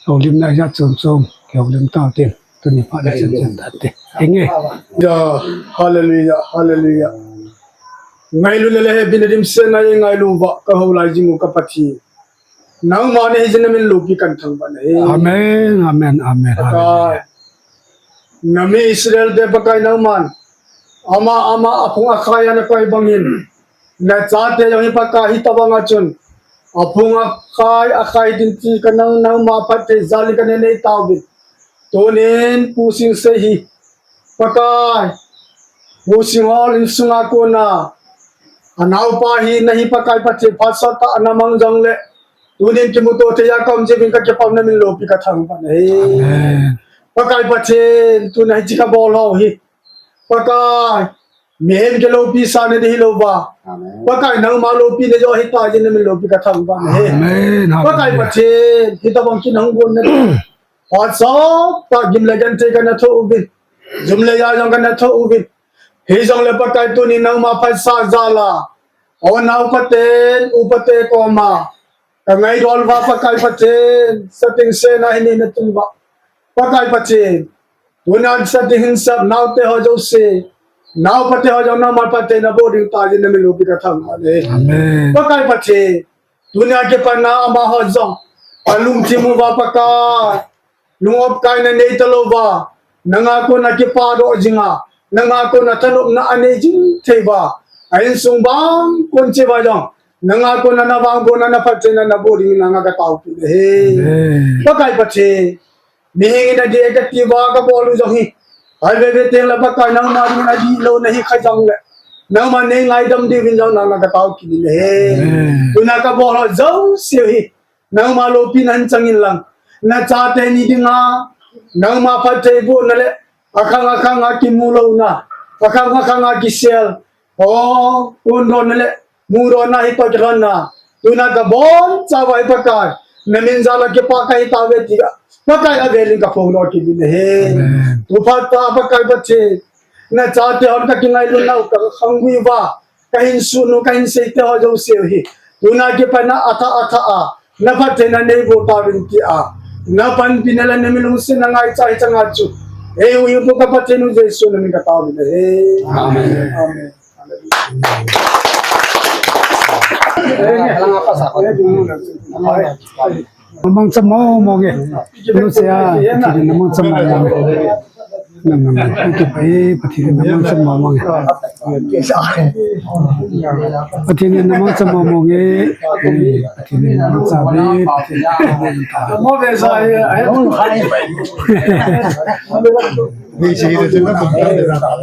houlimna jat chom chom, kihoulim tau hitin, tuni phat le chen chen tante. Henge. Ya, hallelujah, hallelujah. Ngailu le le he bin dim se na ye ngailu va ka hou lai jing u ka Pathen. Nangma nei hi jin na min loupi kan thangvah na e. Amen, amen, amen. Pakai. Hallelujah. Na mi Israel te Pakai nangman. Ama, ama, aphung akhai ana koi bangin. Na chate jong hi Pakai hitobang a chun. Aphung akhai, akhai din ti ka nang, nangma phatthei jal in ka nei nei tauvin. Tunin Pu Singsei hi. Pakai. Pu Singhol insunga kona. Anaopa hi na hi Pakai Pathen phatsah tah a na mang jong le. Tunin kimuto thei a ka um jeh uvin ka kipah na min loupi ka thangvah na e. Amen. Pakai Pathen, tuna hiche ka bol ho hi. Pakai, mihem kiloupi sah na ding hilou va. Amen. Pakai nangma loupi na jo hi ta jin na min loupi ka thangvah na e. Amen. Pakai Hallelujah. Pathen, hitobang kin hung gon na ding. Phatsah tah gim le genthei ka na tho uvin. Jum le ja jong ka na tho uvin. Hijongle Pakai tuni nangma phatsah jal a. O nao Pathen, upa te koma. Ka ngaidam uva Pakai Pathen, sating sena hi nei na tun uva. Pakai Pathen, tuna sating hin sap naote ho jouse. Nao pate ho jong nangma pate na boh ding ta jin na min loupi ka thangvah na e. Amen. Pakai Pathen, tuna kipana amaho jong. Alungthim uva Pakai. Lung opkaina nei talou va, nanga kona kipa doh jinga, nanga kona thanopna anei jing thei va, a insung bang kon cheh va jong, nanga kona na vangbohna na phattheina na boh ding nanga ka taopi na e. Amen. Pakai Pathen, mihem in adih e kati va ka bol u jong hi, ahi veve teng le Pakai nangma ding in adih lou na hi kha jongle, nangma nei ngaidam diuvin jong nanga ka taopi na e. Amen. Tuna ka bol ho jouse hi, nangma loupina hin chang in lang. Na chate ni dinga, nangma phattheibohna le, akhang akhang a kimu louna, akhang akhang a kisel, o, phondohna le, mudonna hi toh kilhonna. Tuna ka bonchauva hi Pakai, na min jal a kipah ka hi tauve tia, Pakai avel in ka phongdoh kit in ahi. Amen. Tu phat a Pakai Pathen, nachate hon kakingailutnau kakhangui uva, kahin sunu, kahin seite ho jouse hi tuna kipat a atha atha a na Pathen a neiboh tauvin tia na panpina le na milungsetna ngaicha hiche nga chu eiu ipu ka Pathen u Jesu na min kataovin ahi. Amen. Amen. Namangcha mong mong e. Lungset a, Pathen in namangcha mong mong e. Nang nang nang. Thank you, Pai. Pathen in namangcha mong mong e. Pathen in namangcha mong mong e. Pathen in namangcha mong mong e. Pathen in namangcha mong mong e.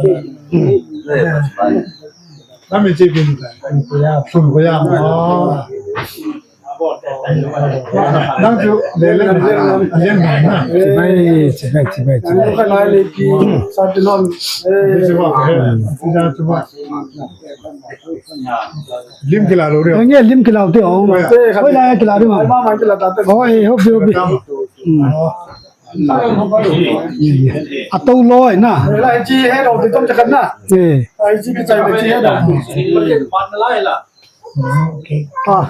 Nang chu le le le le. Chibai, chibai, chibai, chibai. Lim kila lo re. Nge lim kila te o. Hoi la kila re ma. Hoi, hopi, hopi. Hmm. Ato loi na. Lai chi he ro ti tom chakan na. Eh. Lai chi ki chai chi he ro. Ah.